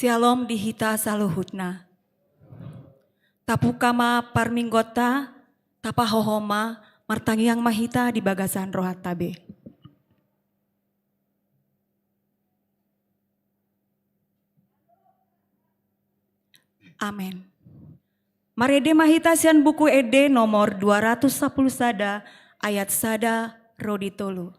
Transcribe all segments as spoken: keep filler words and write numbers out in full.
Syalom di hita saluhutna. Tapungka ma parmingguonta, tapahohom ma, martangiang ma hita di bagasan rohanta be. Amen. Marende ma hita sian Buku Ende nomor dua ratus sampulu sada, ayat sada ro di tolu.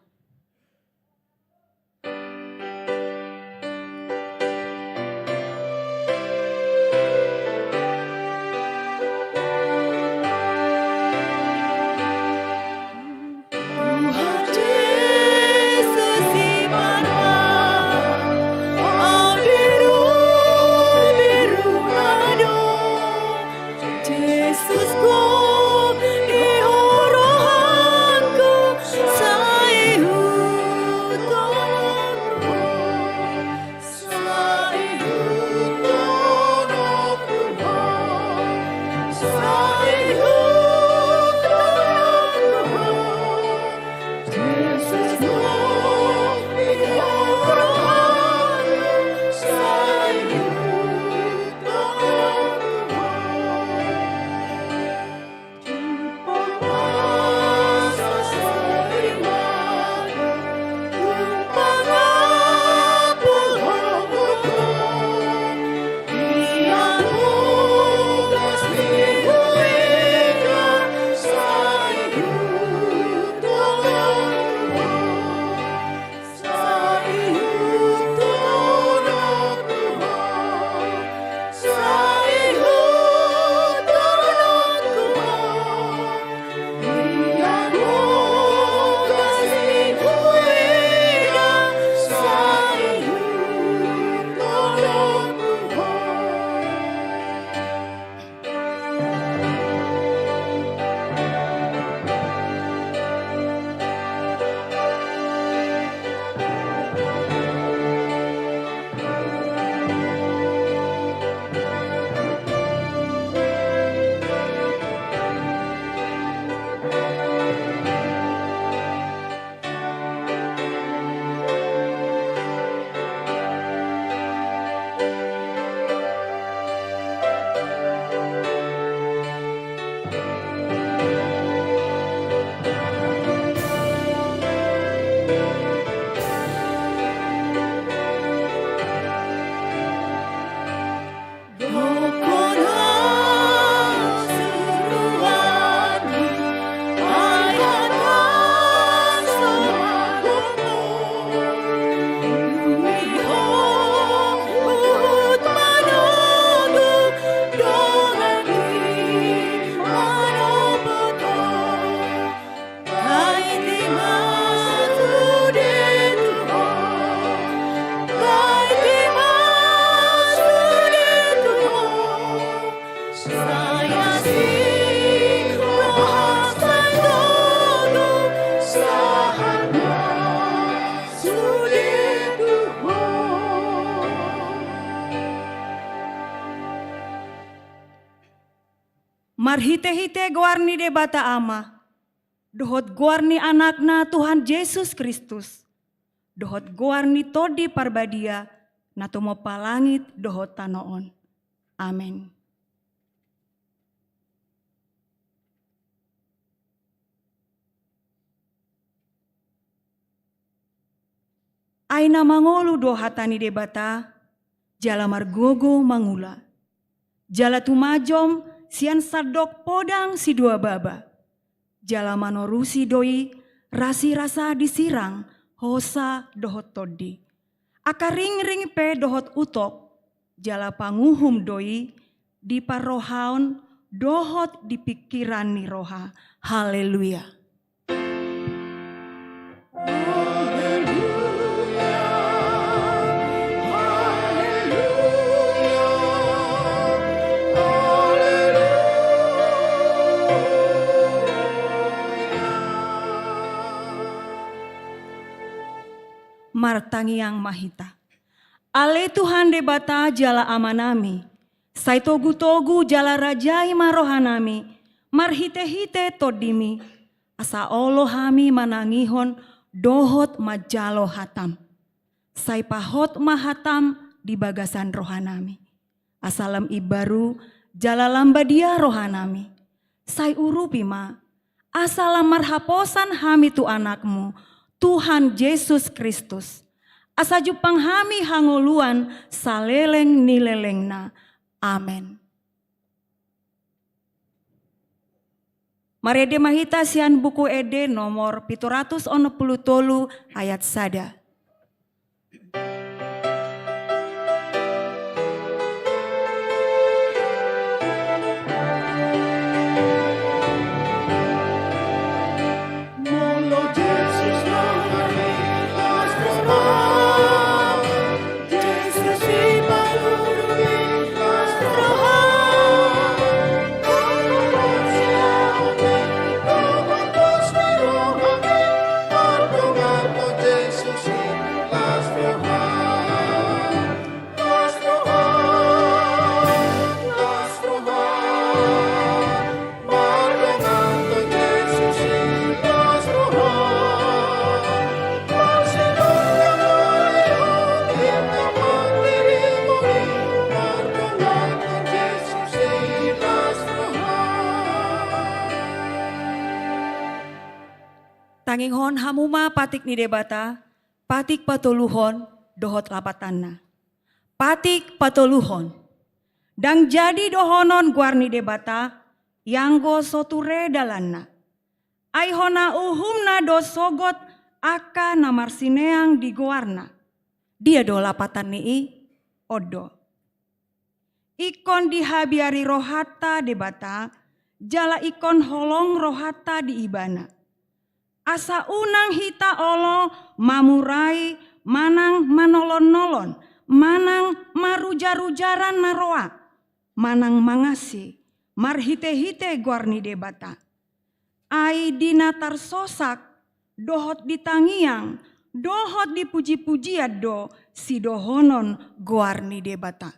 Marhitehite goar ni Debata Ama, dohot goar ni Anakna Tuhan Jesus Kristus, dohot goar ni Tondi Parbadia, na tumompa langit dohot tano on. Amen. Ai na mangolu do hata ni Debata, jala margogo mangula. Jala tumajom sian sandok podang sidua baba. Jala manorusi do i rasirasa di sirang, hosa dohot tondi. Angka ringring pe dohot utok, jala panguhum do i di parrohaon dohot di pingkiran ni roha. Haleluya. Martangiang ma hita. Ale Tuhan Debata jala Amanami, sai togutogu jala rajai ma rohanami, marhitehite Tondimi, asa olo hami manangihon dohot manjalo hatam. Sai pahot ma hatam di bagasan rohanami. Asa lam imbaru jala lam badia rohanami. Sai urupi ma, asa lam marhaposan hami tu Anakmu, Tuhan Jesus Kristus. Asa jumpang hami hangoluan saleleng ni lelengna. Amen. Marende ma hita sian Buku Ende nomor pitu ratus onom pulu tolu ayat sada. Tangihon hamu ma patik ni Debata, patik patoluhon dohot lapatanna. Patik patoluhon. Ndang jadi dohonon goar ni Debata, ianggo so ture dalanna. Ai hona uhumna do sogot angka na marsineang di goarna. Dia do lapatan ni i? On do. Ingkon dihabiari rohanta Debata, jala ingkon holong rohanta di Ibana. Asa unang hita olo mamurai manang manolon-nolon, manang marujar-ujaran na roa, manang mangasi, marhite-hite goar ni Debata. Ai di na tarsosak, dohot di tangiang, dohot di puji-pujian do sidohonon goar ni Debata.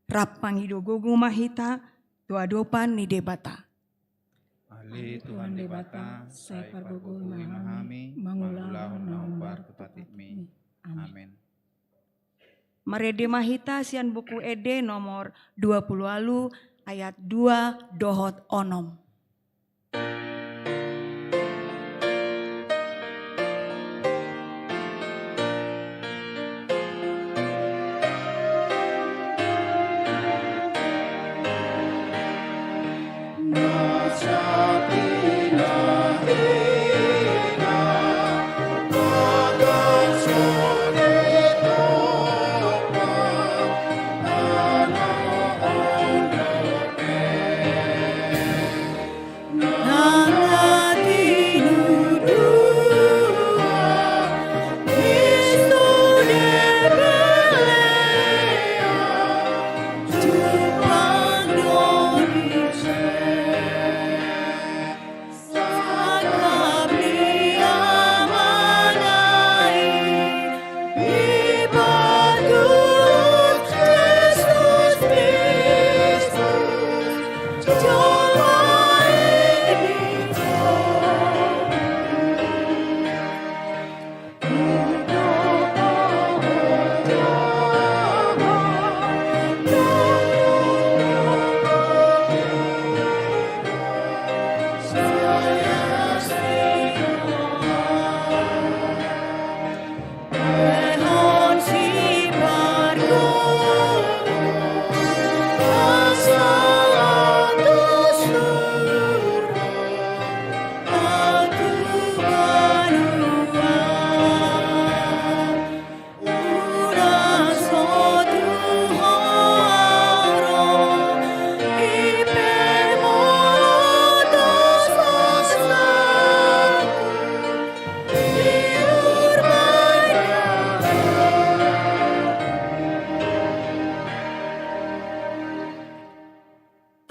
Rap mangido gogo ma hita tu adopan ni Debata. Ale Tuhan Debata, sai pargogoi ma hami mangulahon na hombar tu patikmi. Amen. Marende ma hita sian Buku Ende nomor dua pulu ualu ayat dua dohot onom.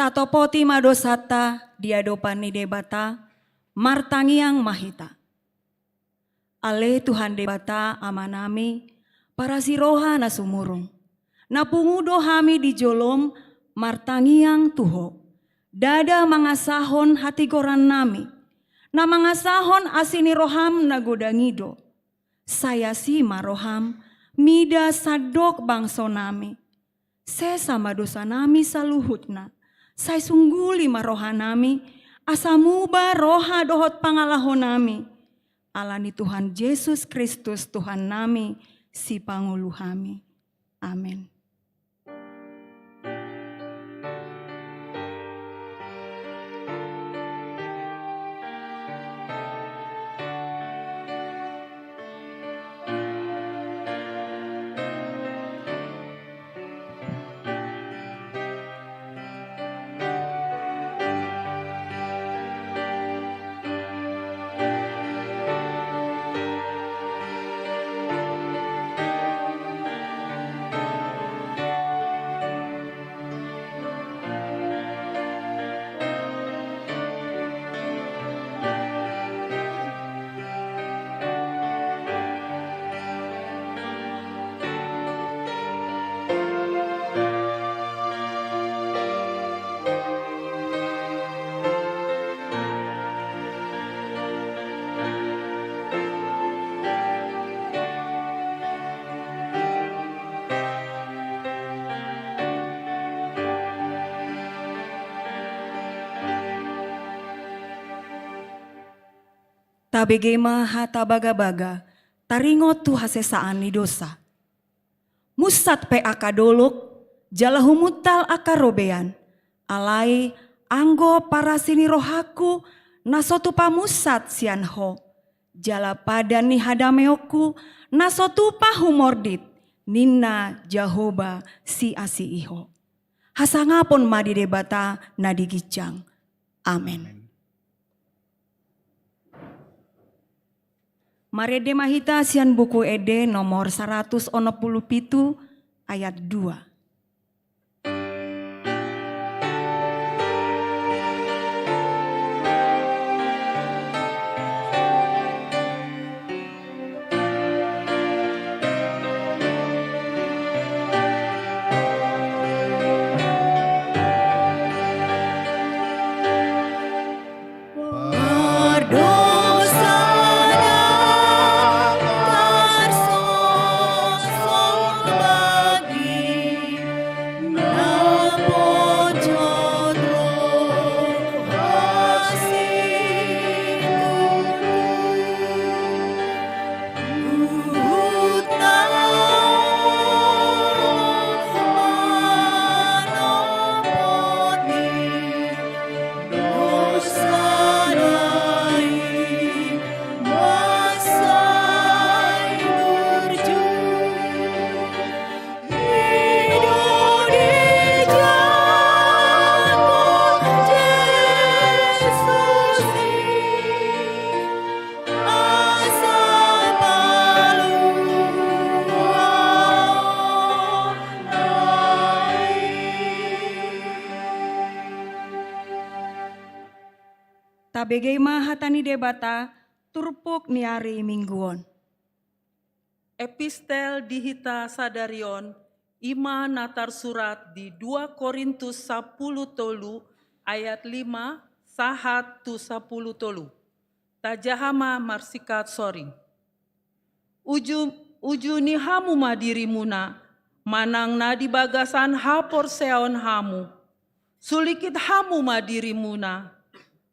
Tatopoti ma dosanta di adopan ni Debata, martangiang ma hita. Ale Tuhan Debata Amanami, parasi roha na sumurung. Na pungu do hami di jolom martangiang tu Ho. Ndada mangasahon hatigorannami, na mangasahon asi ni roham na godang i do. Sai asi ma roham, mida sandok bangso nami. Sesa ma dosa nami saluhutna, sai sungguli ma roha nami, asa muba roha dohot pangalaho nami. Ala ni Tuhan Jesus Kristus Tuhan nami, sipangolu hami. Amen. Tabege ma hata bagabaga, taringot tu hasesaan ni dosa. Munsat pe angka dolok, jala humuntal angka robean. Alai anggo parasi ni rohangku, na so tupa munsat sian Ho, jala padan ni hadameonku, na so tupa humordit, ninna Jahowa siasi i Ho. Hasangapon ma di Debata na di ginjang. Amen. Amen. Marende ma hita sian Buku Ende nomor saratus onom pulu pitu ayat dua. Tabege ma hata ni Debata, turpuk ni ari Minggu on. Epistel di hita sadari on, i ma na tarsurat di dua Korintus sampulu tolu ayat lima sahat tu sampulu tolu. Tajaha ma marsingkat soring. Uju, uju ni hamu ma dirimuna, manang na di bagasan haporseaon hamu. Sulikit hamu ma dirimuna,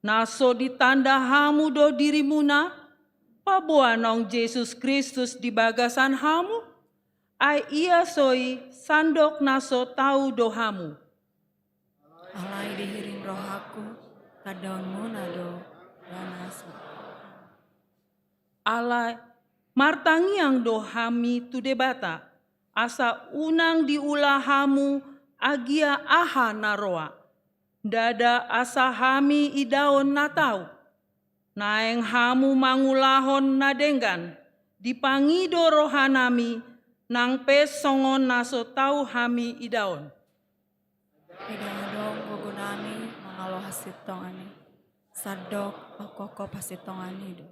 na so ditanda hamu do dirimuna, paboa naung Jesus Kristus di bagasan hamu? Ai ia so i sandok na so tau do hamu. Alai dihirim rohangku, tandaonmuna do, ranas. Alai, martangiang do hami tu Debata, asa unang diula hamu agia aha na roa. Ndada asa hami idaon na tau. Naeng hamu mangulahon na denggan, dipangido rohanami, nang pe songon na so tau hami idaon. Ai ndang adong gogonami mangalo hasintongan i, sandok mangkopkop hasintongan i do.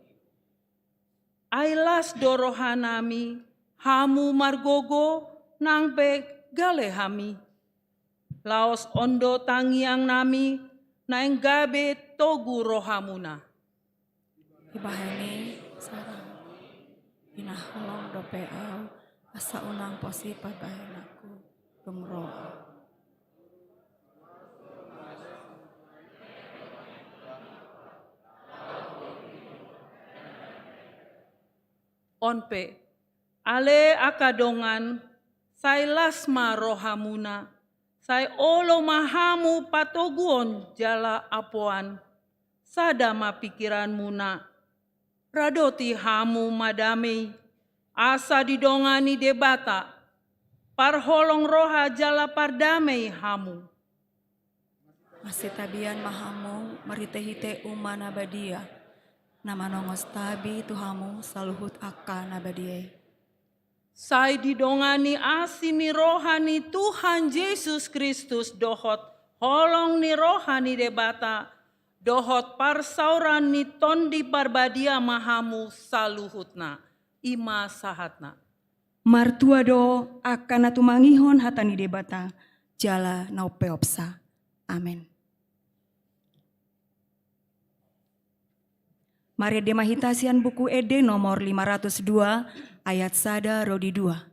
Ai las do rohanami, hamu margogo, nang pe gale hami. Laos on do tangiangnami, naeng gabe togu rohamuna. Ibahen i, sara, pinaholong dope ahu, Asa unang posi pambahenanku dung ro Ho. On pe, ale angka dongan, sai las ma rohamuna, sai olo ma hamu patoguon jala apoan, sada ma pingkiranmuna, radoti hamu ma dame i, asa didongani Debata, parholong roha jala pardame i hamu. Masitabian ma hamu marhitehite uma na badia, na manongos tabi tu hamu saluhut angka na badia i. Sai didongani asi ni roha ni Tuhan Jesus Kristus dohot holong ni roha ni Debata, dohot parsaoran ni Tondi Parbadia ma hamu saluhutna. I ma sahatna. Martua do angka na tumangihon hata ni Debata, jala na umpeopsa. Amen. Marende ma hita sian Buku Ende nomor lima ratus dua, ayat sada ro di dua.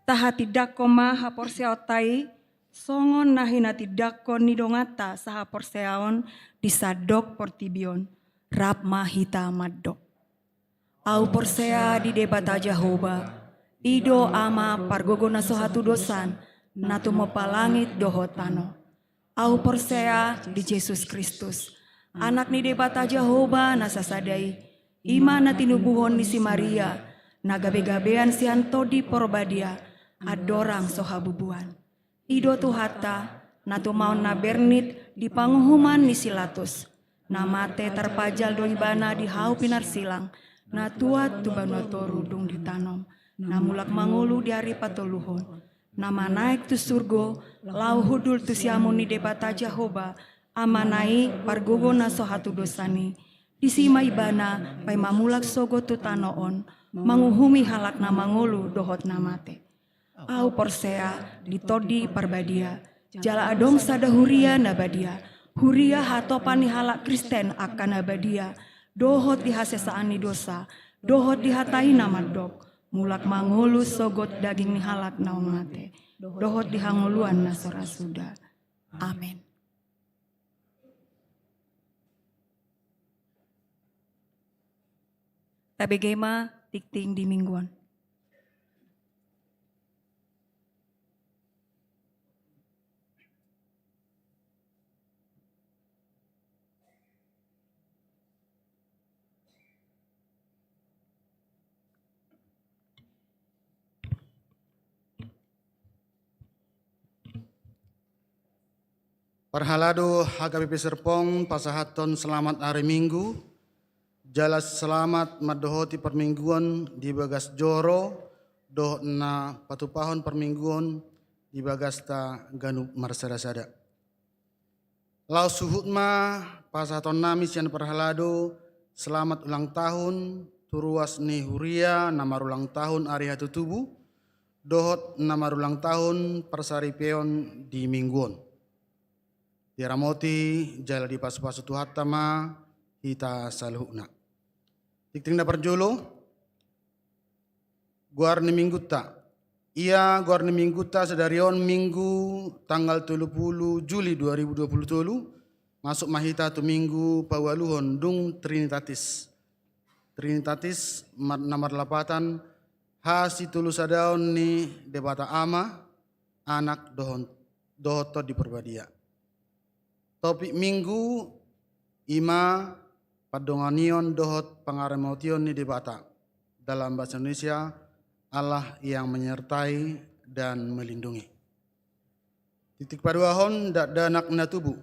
Tahatindangkon ma haporseaonta i, songon na hinatindangkon ni donganta sahaporseaon di sandok portibi on. Rap ma hita mandok. Ahu porsea di Debata Jahowa, i do Ama pargogo na so hatudosan, na tumompa langit dohot tano. Ahu porsea di Jesus Kristus, Anak ni Debata Jahowa na sasada i, i ma na tinubuhon ni si Maria, na gabegabean sian Tondi Parbadia, andorang so habubuhan. I do Tuhanta, na tumaon na bernit di panguhuman ni si Latus, na mate tarpajal do Ibana di hau pinarsilang, na tuat tu banua toru dung ditanom, na mulak mangolu di ari patoluhon, na manaek tu surgo, laho hundul tu siamun ni Debata Jahowa, Amana i pargogo na so hatudosan i. Disi ma Ibana paima mulak sogot tu tano on, manguhumi halak na mangolu dohot na mate. Ahu porsea di Tondi Parbadia, jala adong sada huria na badia, huria hatopan ni halak Kristen angka na badia, dohot di hasesaan ni dosa, dohot di hata i na mandok, mulak mangolu sogot daging ni halak na mate, dohot di hangoluan na so ra suda. Amen. Tabege ma tingting di Minggu on. Parhalado H K B P Serpong pasahathon selamat ari Minggu, jala selamat mandohoti parmingguon di bagas joro dohot na patupahon parmingguon di bagasta ganup marsada-sada. Laos huhut ma pasahatonnami sian parhalado selamat ulang tahun tu ruas ni huria na marulang tahun ari hatutubu dohot na marulang tahun parsaripeon di minggu on. Diramoti jala dipasupasu Tuhanta ma hita saluhutna. Tingting na parjolo, goar ni minggunta. Ia goar ni minggunta sadari on Minggu tanggal tolu pulu Juli dua ribu dua pulu tolu, masuk ma hita tu Minggu paualuhon dung Trinitatis. Trinitatis mar-, na marlapatan hasitolusadaon ni Debata Ama, Anak dohon-, dohot Tondi Parbadia. Topik Minggu i ma pandonganion dohot pangaramotion ni Debata. Dalam bahasa Indonesia, Allah yang menyertai dan melindungi. Tingting paduahon, dakdanak na tubu.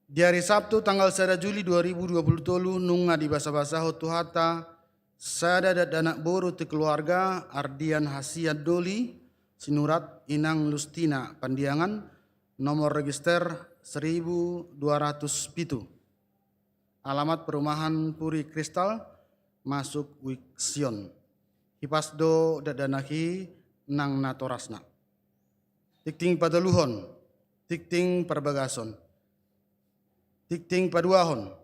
Di ari Sabtu tanggal sada Juli dua ribu dua pulu tolu nunga dibasabasahon Tuhanta sada dakdanak boru tu keluarga Ardian Hasian Doli Sinurat, Inang Lustina Pandiangan, nomor register seribu dua ratus pitu. Alamat perumahan Puri Kristal, masuk Wik Sion. Hipas do dakdanak i nang natorasna. Tingting patoluhon, tingting parbagason. Tingting paduahon,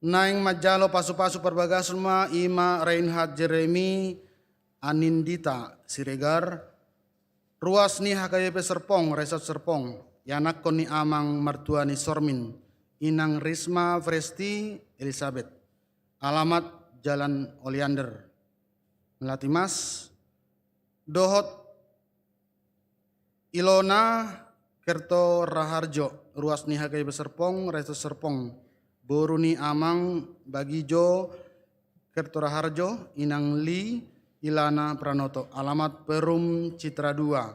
naeng manjalo pasupasu parbagason ma i ma Reinhard Jeremy Anindita Siregar, ruas ni H K B P Serpong, Resort Serpong, ianakhon ni amang martua ni Sormin, Inang Risma Fresti Elisabeth, alamat Jalan Oleander, Melati Mas, dohot Ilona Kerto Raharjo, ruas ni H K B P Serpong, Resort Serpong, boru ni amang Bagijo Kerto Raharjo, Inang Li Ilana Pranoto, alamat Perum Citra dua,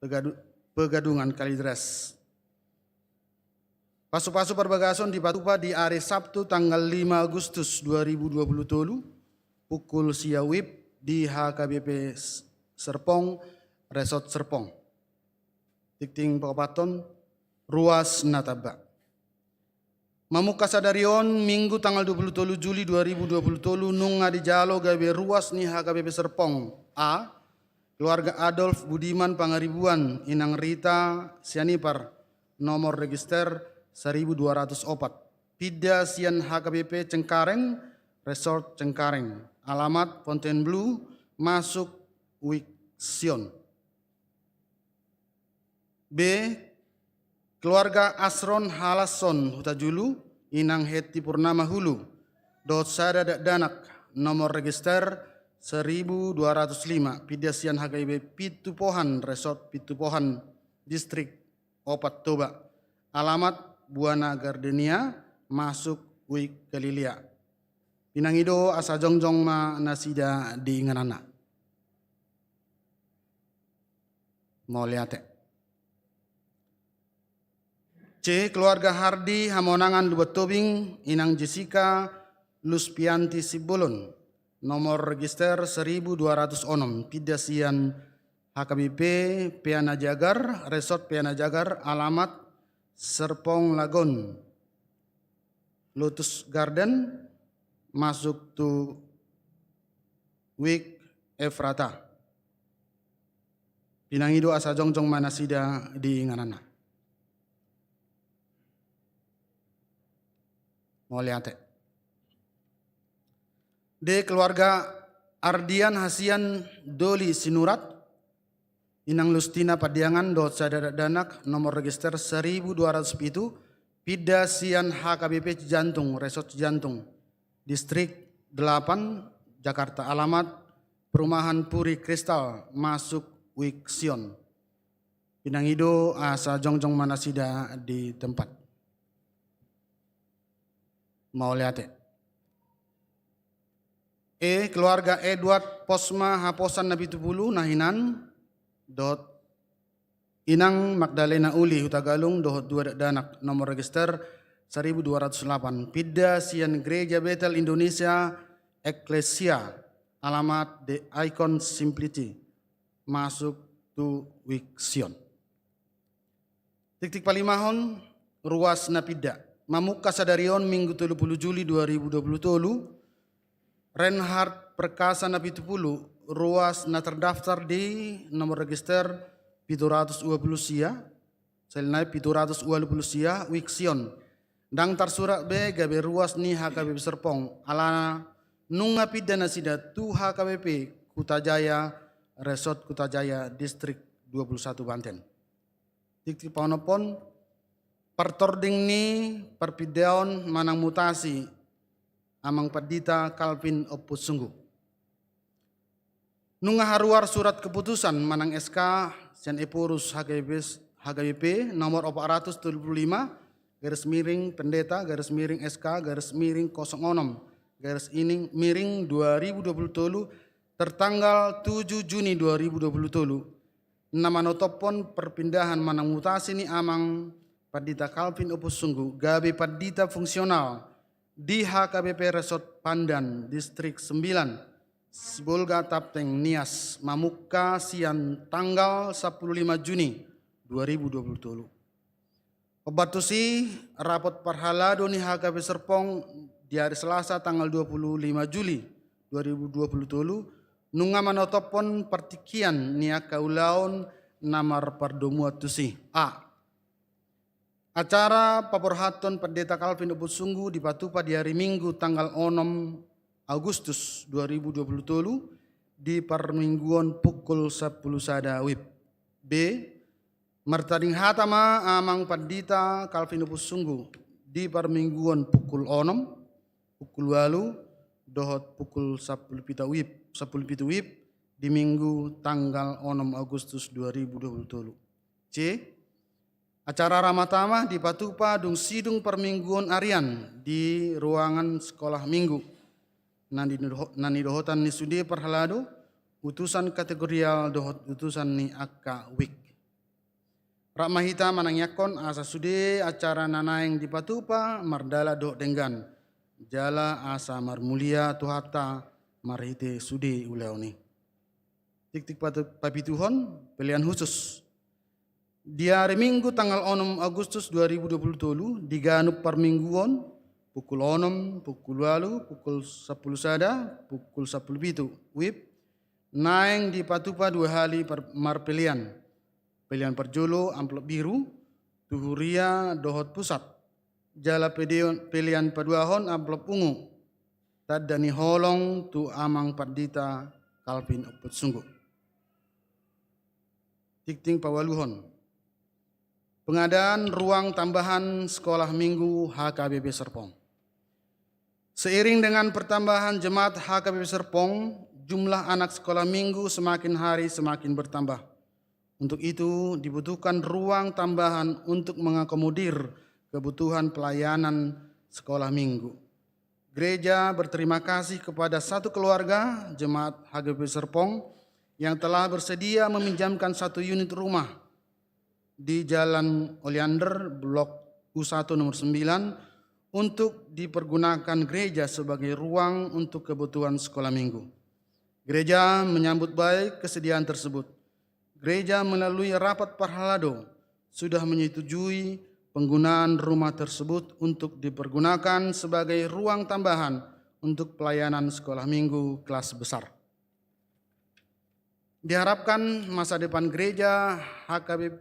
Pegadu-, Pegadungan Kalideres. Pasupasu parbagason dipatupa di ari Sabtu tanggal lima Agustus dua ribu dua pulu tolu, pukul sia wib di H K B P S-, Serpong, Resort Serpong. Tingting paopathon, ruas na tamba. Mamungka sadari on, Minggu tanggal dua pulu tolu Juli dua ribu dua pulu tolu, nunga dijalo gabe ruas ni H K B P Serpong A, keluarga Adolf Budiman Pangaribuan, Inang Rita Sianipar, nomor register seribu dua ratus opat. Pinda sian H K B P Cengkareng, Resort Cengkareng. Alamat Fontainebleau, masuk Wik Sion. B, keluarga Asron Halasson Hutajulu, Inang Heti Purnama Hulu, dohot sada dakdanak, nomor register seribu dua ratus lima, pinda sian H K B P Pintu Pohan, Resort Pintu Pohan, Distrik Opat Toba. Alamat Buana Gardenia, masuk Wik Galilea. Pinangido asa jongjong ma nasida di ingananna. Mauliate. C, keluarga Hardi Hamonangan Lumban Tobing, Inang Jessica Luspianti Simbolon, nomor register seribu dua ratus onom, pinda sian H K B P Peana Jagar, Resort Peana Jagar, alamat Serpong Lagon, Lotus Garden, masuk tu Wik Efrata. Pinangido asa jongjong ma nasida di ingananna. Mauliate. D, keluarga Ardian Hasian Doli Sinurat, Inang Lustina Pandiangan dohot sada dakdanak, nomor register seribu dua ratus pitu, pinda sian H K B P Cijantung, Resort Cijantung, Distrik delapan, Jakarta, alamat Perumahan Puri Kristal, masuk Wik Sion. Pinangido asa jongjong ma nasida di tempat. Mauliate. E, keluarga Edward Posma Haposan Napitupulu, na hinan, dohot Inang Magdalena Uli Hutagalung dohot dua dakdanak, nomor register seribu dua ratus delapan, pinda sian Gereja Betel Indonesia Ecclesia, alamat The Icon Simplicity, masuk tu Wik Sion. Tiktik palimahon, ruas na pinda. Mamungka sadari on, Minggu tolu pulu Juli dua ribu dua pulu tolu, Reinhard Perkasa na pitu pulu, ruas na terdaftar di nomor register pitu ratus dua pulu sia, sel nai pitu ratus ualu pulu sia, Wik Sion. Ndang tarsurat be gabe ruas ni H K B P Serpong, alana nunga pinda nasida tu H K B P Kutajaya, Resort Kutajaya, Distrik dua pulu satu Banten. Tiktik paonomhon, partording ni parpindaon manang mutasi Amang Pandita Calvin Ompusunggu. Nunga haruar surat keputusan manang S K sian Ephorus H K B P, H K B P nomor opat ratus tolu pulu lima, garis miring pendeta, garis miring S K, garis miring kosong onom, garis ini miring dua ribu dua puluh tolu, tertanggal tujuh Juni dua ribu dua puluh tolu, na manotophon perpindahan manang mutasi ni Amang Pandita Calvin Ompusunggu gabe pandita fungsional di H K B P Resort Pandan, Distrik sembilan, Sibolga Tapteng Nias, mamungka sian tanggal sampulu lima Juni dua ribu dua puluh tolu. Obat tusi, rapot parhalado ni H K B P Serpong di hari Selasa tanggal dua puluh lima Juli dua ribu dua puluh tolu, nunga manotophon partingkian ni angka ulaon na marpardomuan tusi. A. Acara paborhathon Pandita Calvin Ompusunggu dipatupa di hari Minggu tanggal onom Agustus dua ribu dua puluh tolu di parmingguon pukul sampulu sada wib. B. Martading hata ma Amang Pandita Calvin Ompusunggu di parmingguon pukul onom, pukul ualu, dohot pukul sampulu pitu wib, sampulu pitu wib di Minggu tanggal onom Agustus dua ribu dua puluh tolu. C. Acara ramah tamah dipatupa dung sidung parmingguon arian di ruangan sekolah minggu, na nidoho-, na nidohotan ni sude parhalado, utusan kategorial dohot utusan ni angka wik. Rap ma hita manangiangkon asa sude acara na naeng dipatupa mardalan dohot denggan, jala asa marmulia Tuhanta marhite sude ulaon i. Tiktik patu-, papituhon, pelean husus. Di ari Minggu tanggal onom Agustus dua ribu dua puluh tolu, di ganup parmingguon, pukul onom, pukul ualu, pukul sampulu sada, pukul sampulu pitu wib, naeng dipatupa dua hali par-, marpelean. Pelean parjolo amplop biru, tu huria dohot pusat. Jala pelean, pelean paduahon amplop ungu, tanda ni holong tu Amang Pandita Calvin Ompusunggu. Tiktik paualuhon. Pengadaan ruang tambahan Sekolah Minggu H K B P Serpong. Seiring dengan pertambahan jemaat H K B P Serpong, jumlah anak sekolah minggu semakin hari semakin bertambah. Untuk itu, dibutuhkan ruang tambahan untuk mengakomodir kebutuhan pelayanan sekolah minggu. Gereja berterima kasih kepada satu keluarga jemaat H K B P Serpong yang telah bersedia meminjamkan satu unit rumah di Jalan Oleander, Blok U satu nomor sembilan, untuk dipergunakan gereja sebagai ruang untuk kebutuhan sekolah minggu. Gereja menyambut baik kesediaan tersebut. Gereja melalui rapat parhalado sudah menyetujui penggunaan rumah tersebut untuk dipergunakan sebagai ruang tambahan untuk pelayanan sekolah minggu kelas besar. Diharapkan masa depan gereja H K B P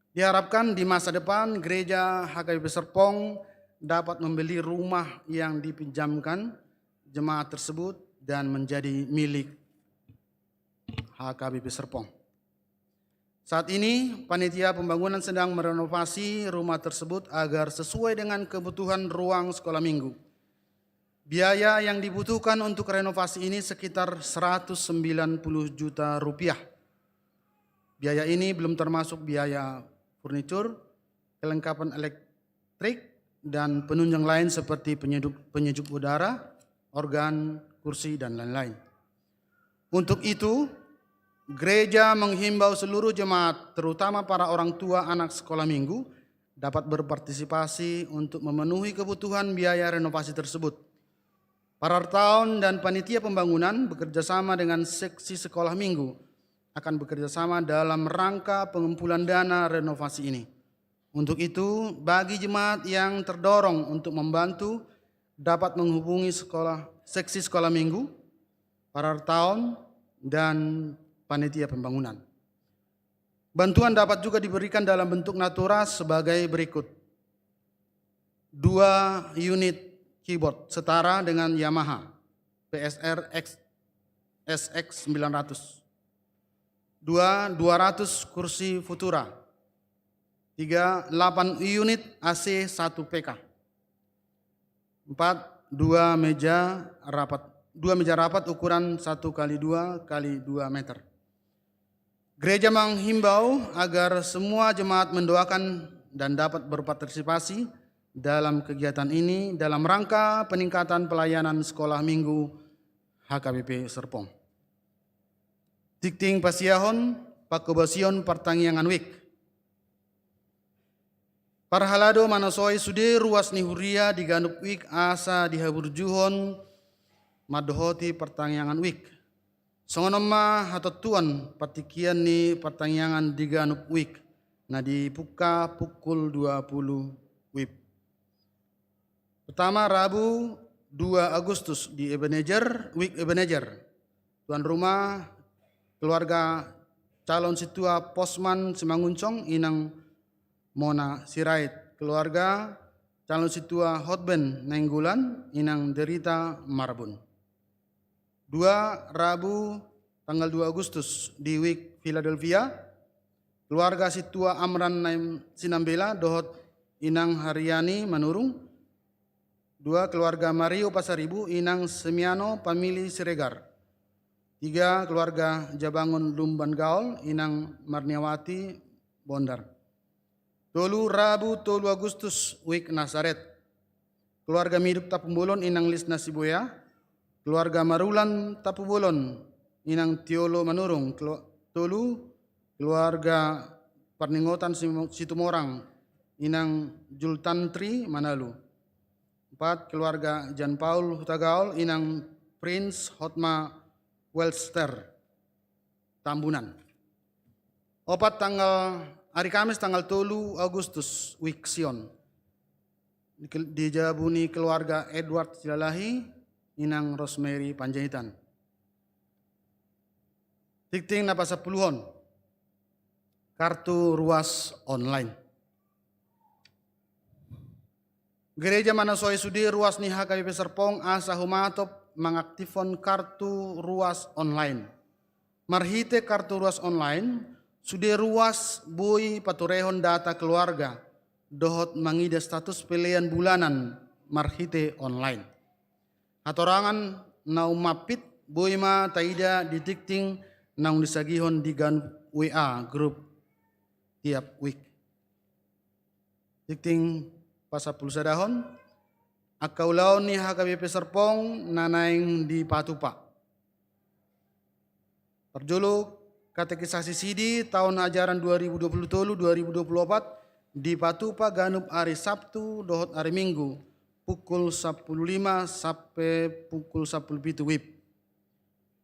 Diharapkan di masa depan, gereja H K B P Serpong dapat membeli rumah yang dipinjamkan jemaat tersebut dan menjadi milik H K B P Serpong. Saat ini, panitia pembangunan sedang merenovasi rumah tersebut agar sesuai dengan kebutuhan ruang sekolah minggu. Biaya yang dibutuhkan untuk renovasi ini sekitar seratus sembilan puluh juta rupiah. Biaya ini belum termasuk biaya furnitur, kelengkapan elektrik, dan penunjang lain seperti penyejuk, penyejuk udara, organ, kursi, dan lain-lain. Untuk itu, Gereja menghimbau seluruh jemaat, terutama para orang tua anak sekolah minggu, dapat berpartisipasi untuk memenuhi kebutuhan biaya renovasi tersebut. Parartaon dan panitia pembangunan bekerja sama dengan seksi sekolah minggu akan bekerja sama dalam rangka pengumpulan dana renovasi ini. Untuk itu, bagi jemaat yang terdorong untuk membantu, dapat menghubungi sekolah, seksi sekolah minggu, parartaon, dan panitia pembangunan. Bantuan dapat juga diberikan dalam bentuk natura sebagai berikut. Dua unit keyboard setara dengan Yamaha P S R X S X sembilan ratus. Dua, dua ratus kursi Futura. Tiga, delapan unit A C satu P K. Empat, dua meja rapat, dua meja rapat ukuran satu kali dua kali dua meter. Gereja menghimbau agar semua jemaat mendoakan dan dapat berpartisipasi dalam kegiatan ini dalam rangka peningkatan pelayanan sekolah minggu H K B P Serpong. Tingting pasiahon, pangkobasion partangiangan wijk. Parhalado manasohi sude ruas ni huria di ganup wijk asa dihaburjuhon mandohoti partangiangan wijk. Songon on ma hatontuan partingkian ni partangiangan di ganup wijk, na dipungka pukul dua puluh wib. Pertama, Rabu dua Agustus di Ebenezer, wijk Ebenezer. Tuan rumah, keluarga calon sintua Posman Simangunsong, Inang Mona Sirait. Keluarga calon sintua Hotben Nainggolan, Inang Derita Marbun. Dua, Rabu tanggal dua Agustus di wijk Philadelphia, keluarga sintua Amran Naim Sinambela dohot Inang Haryani Manurung. Dua, keluarga Mario Pasaribu, Inang Semiano Pamili Siregar. Tiga, keluarga Jabangun Lumban Gaol, Inang Marniawati Bondar. Tolu, Rabu tolu Agustus, wijk Nasaret. Keluarga Miduk Tampubolon, Inang Lisna Sibuea. Keluarga Marulan Tampubolon, Inang Tiolo Manurung. Kelu-, tolu, keluarga Parningotan Simu-, Situmorang, Inang Jultantri Manalu. Empat, keluarga Jan Paul Hutagaol, Inang Prince Hotma Welster. Tambunan. Opat, tanggal, hari Kamis tanggal tolu Agustus, wijk Sion. Di kel-, di jabu ni keluarga Edward Silalahi, Inang Rosemary Panjaitan. Tingting na pasampuluhon. Kartu ruas online. Gereja manasohi sude ruas ni H K B P Serpong asa humatop mangaktifhon kartu ruas online. Marhite kartu ruas online, sude ruas boi paturehon data keluarga dohot mangida status pelean bulanan marhite online. Hatorangan naung mampit boi ma taida di tingting naung disagihon di ganup W A grup tiap wijk. Tingting pasampulusadahon, angka ulaon ni H K B P Serpong na naeng dipatupa. Parjolo, katekisasi sidi taon ajaran dua ribu dua puluh tolu dua ribu dua puluh opat dipatupa ganup ari Sabtu dohot ari Minggu, pukul sampulu lima sampe pukul sampulu pitu wib.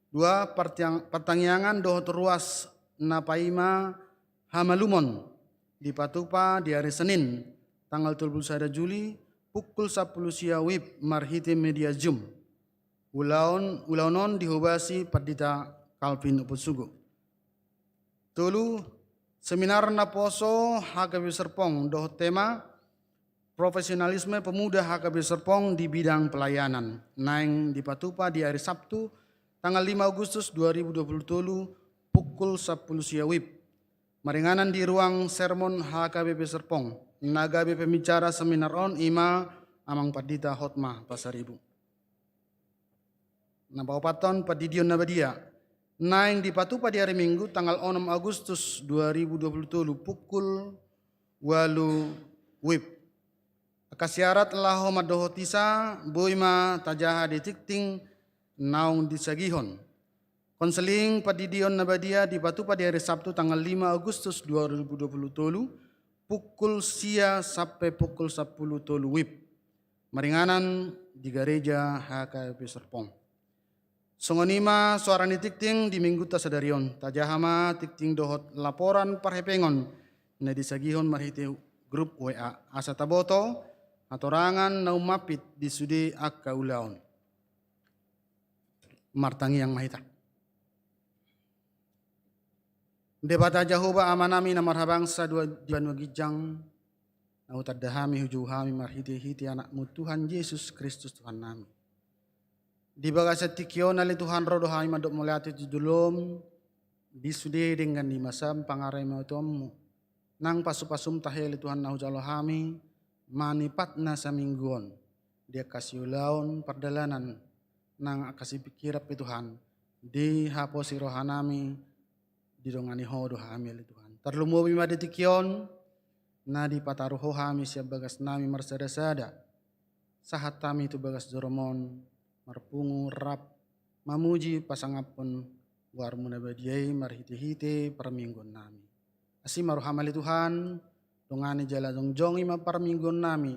Dua, partiang-, partangiangan dohot ruas na paima hamalumon dipatupa di ari Senin, tanggal tolu puluh sada Juli, pukul sampulu sia wib marhite media Zoom. Ulaon, ulaon on dihobasi Pandita Calvin Ompusunggu. Tolu, seminar naposo H K B P Serpong dohot tema Profesionalisme Pemuda H K B P Serpong di Bidang Pelayanan, naeng dipatupa di ari Sabtu, tanggal lima Agustus dua ribu dua puluh tolu, pukul sampulu sia wib. Maringanan di ruang sermon H K B P Serpong. Na gabe pembicara seminar on i ma Amang Pandita Hotma Pasaribu. Na paopathon, pandidion na badia. Naeng dipatupa di ari Minggu tanggal onom Agustus dua ribu dua puluh tolu pukul ualu wib. Angka syarat laho mandohotisa boi ma tajaha di tingting naung disagihon. Konseling Pandidion na Badia dipatupa di ari Sabtu tanggal lima Agustus dua ribu dua puluh tolu, pukul sia sampe pukul sampulu tolu wib. Maringanan di gareja H K P Serpong. Songon i ma soara ni tingting di minggunta sadari on. Tajaha ma tingting dohot laporan parhepengon na disagihon marhite grup W A, asa taboto hatorangan na umampit di sude angka ulaon. Martangiang ma hita. Debata Jahowa Amanami na marhabangsa dua di banua ginjang, na hutanda hami, hujou hami marhitehite Anakmu Tuhan Jesus Kristus Tuhannami. Di bagasan tingki on ale Tuhan, ro do hami mandok mauliate tu jolom di sude denggan ni basam pangarametonMu. Nang pasupasum tahe ale Tuhan na hujalo hami manipatna saminggu on, di angka siulaon pardalanan, nang angka sipingkiran pe Tuhan, dihaposi rohanami, didongani Ho do hami ale Tuhan. Tarlumobi ma di tingki on na dipataru Ho hami sian bagasnami marsadasada. Sahat hami tu bagas joroMon, marpungu rap mamuji pasangaphon goarMu na badia i marhitehite parmingguonnami. Asi ma rohaM ale Tuhan, dongani jala jongjongi ma parmingguonnami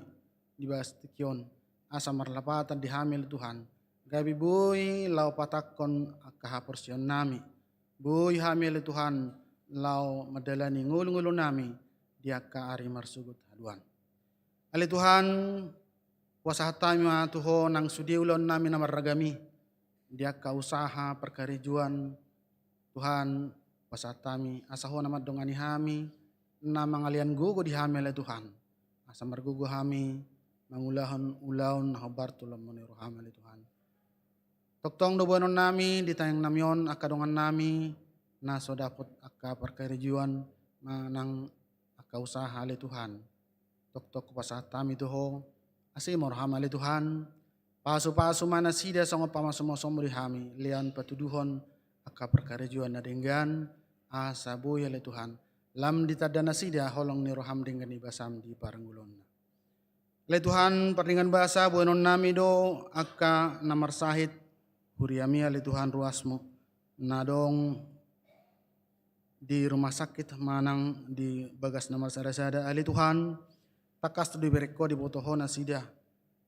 di bagas tingki on, asa marlapatan di hami ale Tuhan, gabe boi laho patangkon angka haporseaonnami. Boi hami ale Tuhan laho mandalani ngolungolunami di angka ari marsogot haduan. Ale Tuhan, hupasahat hami ma tu Ho nang sude ulaonnami na marragam i, di angka usaha parkarejoan. Tuhan, hupasahat hami asa Ho na mandongani hami, na mangalean gogo di hami ale Tuhan, asa margogo hami mangulahon ulaon na hombar tu lomo ni rohaM ale Tuhan. Tongtong do boanonnami di tangiangnami on angka dongannami na so dapot angka parkarejoan manang angka usaha ale Tuhan. Tongtong hupasahat hami tu Ho, asi ma rohaM ale Tuhan, pasupasu ma nasida songon pamasumasu di hami, lean patuduhon angka parkarejoan na denggan, asa boi ale Tuhan lam ditanda nasida holong ni rohaM denggan ni basaM di parngoluonna. Ale Tuhan, pardenggan basa boanonnami do angka na marsahit huriaMi ale Tuhan ruasMu, na adong di rumah sakit manang di bagas na marsadasada ale Tuhan. Tangkas do dibereng Ho, diboto Ho nasida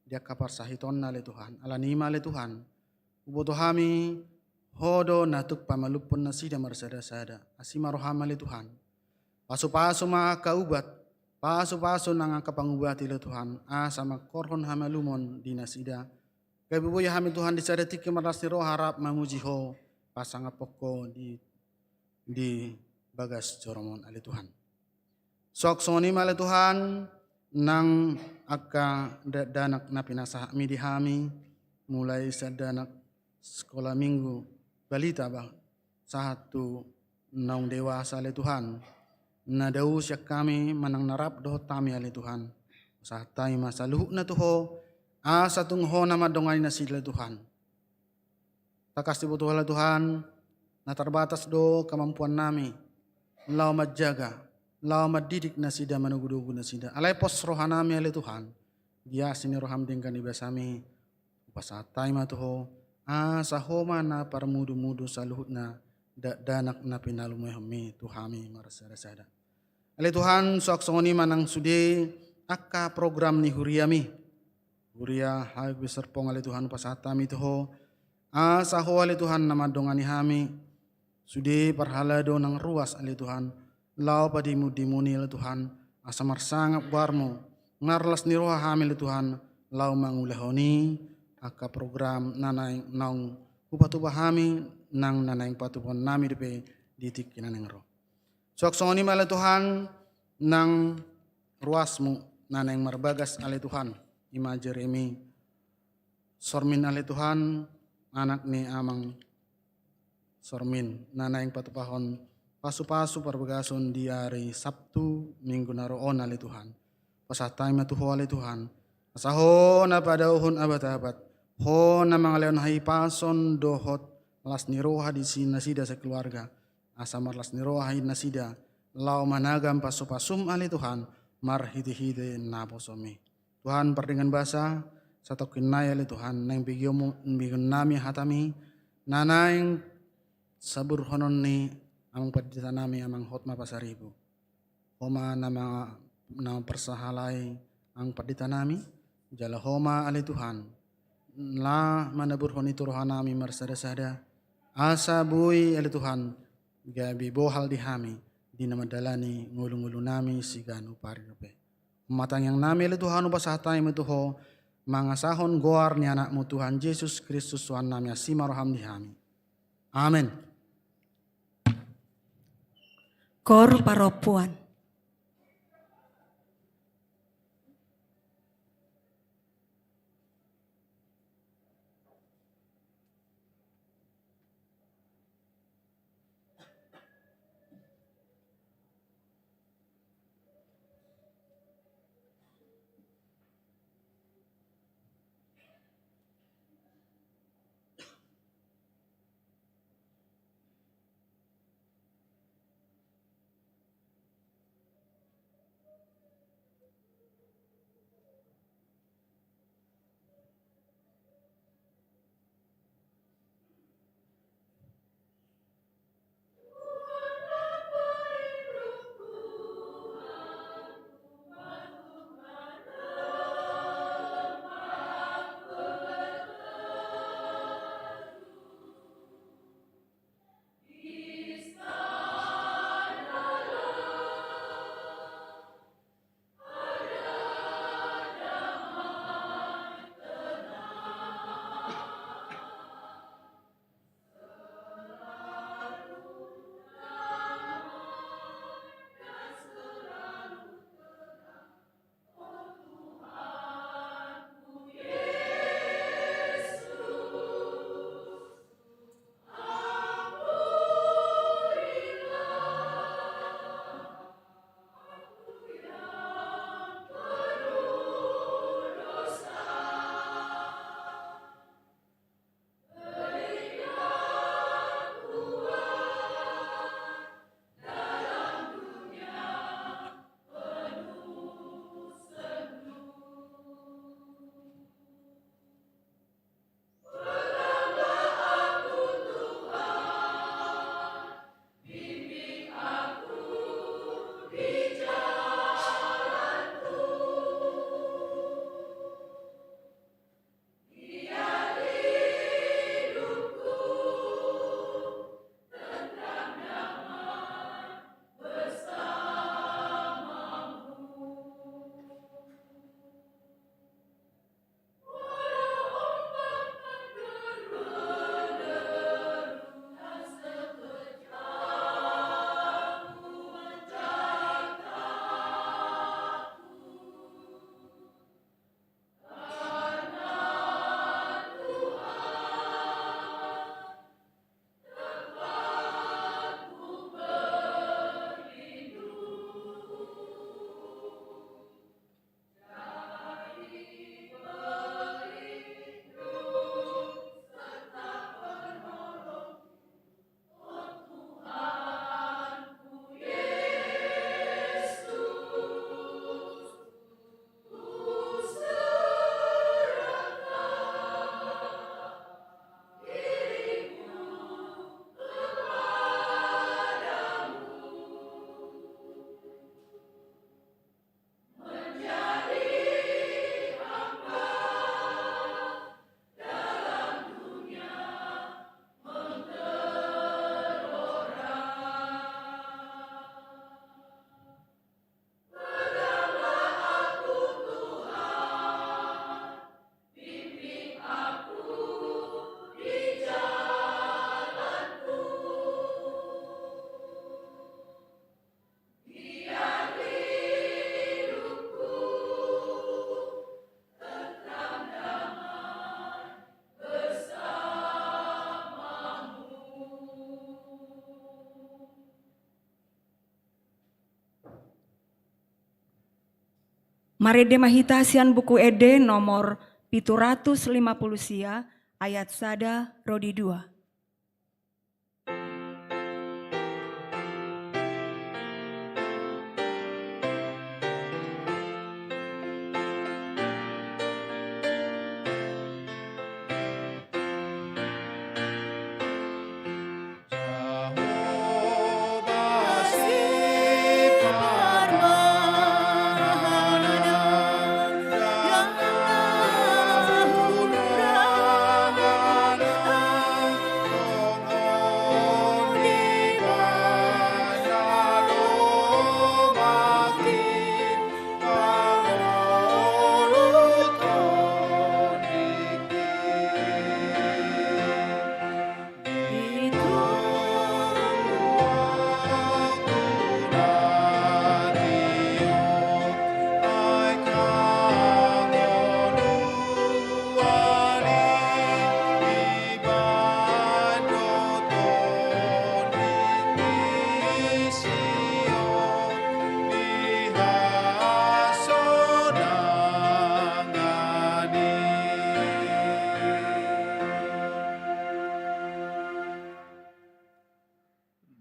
di angka parsahitonna ale Tuhan. Alani i ma ale Tuhan, huboto hami Ho do na tuk pamalumhon nasida marsadasada. Asi ma rohaM ale Tuhan, pasupasu ma angka ubat, pasupasu nang angka pangubati ale Tuhan, asa mangkorhon hamalumon di nasida. Gabe boi hami Tuhan di sada tingki marlas ni roha rap mamuji Ho, pasangaphon Ho di, di bagas joroMon ale Tuhan. Suang songon i ma ale Tuhan, nang angka dakdanak na pinasahatMi di hami, mulai sian dakdanak sikola minggu balita bah, sahat tu naung dewasa ale Tuhan, na dao sian hami manang na rap dohot hami ale Tuhan. Hupasahat hami ma saluhutna tu Ho, asa tung Ho na mandongani nasida ale Tuhan. Tangkas diboto Ho ale Tuhan, na tarbatas do kemampuannami laho manjaga, laho mandidik nasida, manogunogu nasida. Alai pos rohanami ale Tuhan, di asi ni rohaM denggan ni basaMi, hupasahat hami ma tu Ho, asa Ho ma na parmudumudu saluhutna dakdanak na pinalumehonMi tu hami marsadasada. Ale Tuhan, suang songon i ma nang sude angka program ni huriaMi. Huria H K P Serpong ale Tuhan, hupasahat hami tu Ho, asa Ho ale Tuhan na mandongani hami, sude parhalado nang ruas ale Tuhan, laho padimundimuni ale Tuhan, asa marsangap goarMu, marlas ni roha hami ale Tuhan, laho mangulahon i angka program na naeng naung hupatupa hami, nang na naeng patupaonnami dope di tingki na naeng ro. Suang songon i ma ale Tuhan, nang ruasMu na naeng marbagas ale Tuhan, i ma Jeremy Sormin ale Tuhan, anak ni amang Sormin, na naeng patupahon pasupasu parbagason di ari Sabtu minggu na ro on ale Tuhan. Hupasahat hami ma tu Ho ale Tuhan, asa Ho na padaohon abatabat, Ho na mangalehon hahipason dohot las ni roha di si nasida sakeluarga, asa marlas ni roha i nasida laho managam pasupasuM ale Tuhan, marhitehite naposoMi. Tuhan, pardenggan basa, satongkin nai ale Tuhan, naeng begeonMu, begeonnami hataMi, na naeng saburhonon ni amang pandita nami, Amang Hotma Pasaribu. Ho ma na ma-, na mamparsahalai amang pandita nami, jala Ho ma, ale Tuhan, na manaburhon i tu roha nami marsada-sada, asa boi, ale Tuhan, gabe bohal di hami di na mandalani ngolu-ngolu nami siganup ari dope. Molo tangiang nami, ale Tuhan, hupasahat hami ma tu Ho, mangasahon goar ni Anakmu Tuhan Jesus Kristus Tuhan nami, asi ma roham di hami. Amen. Koor parompuan. Marende ma hita sian Buku Ende nomor pitu ratus lima pulu sia, ayat sada ro di dua.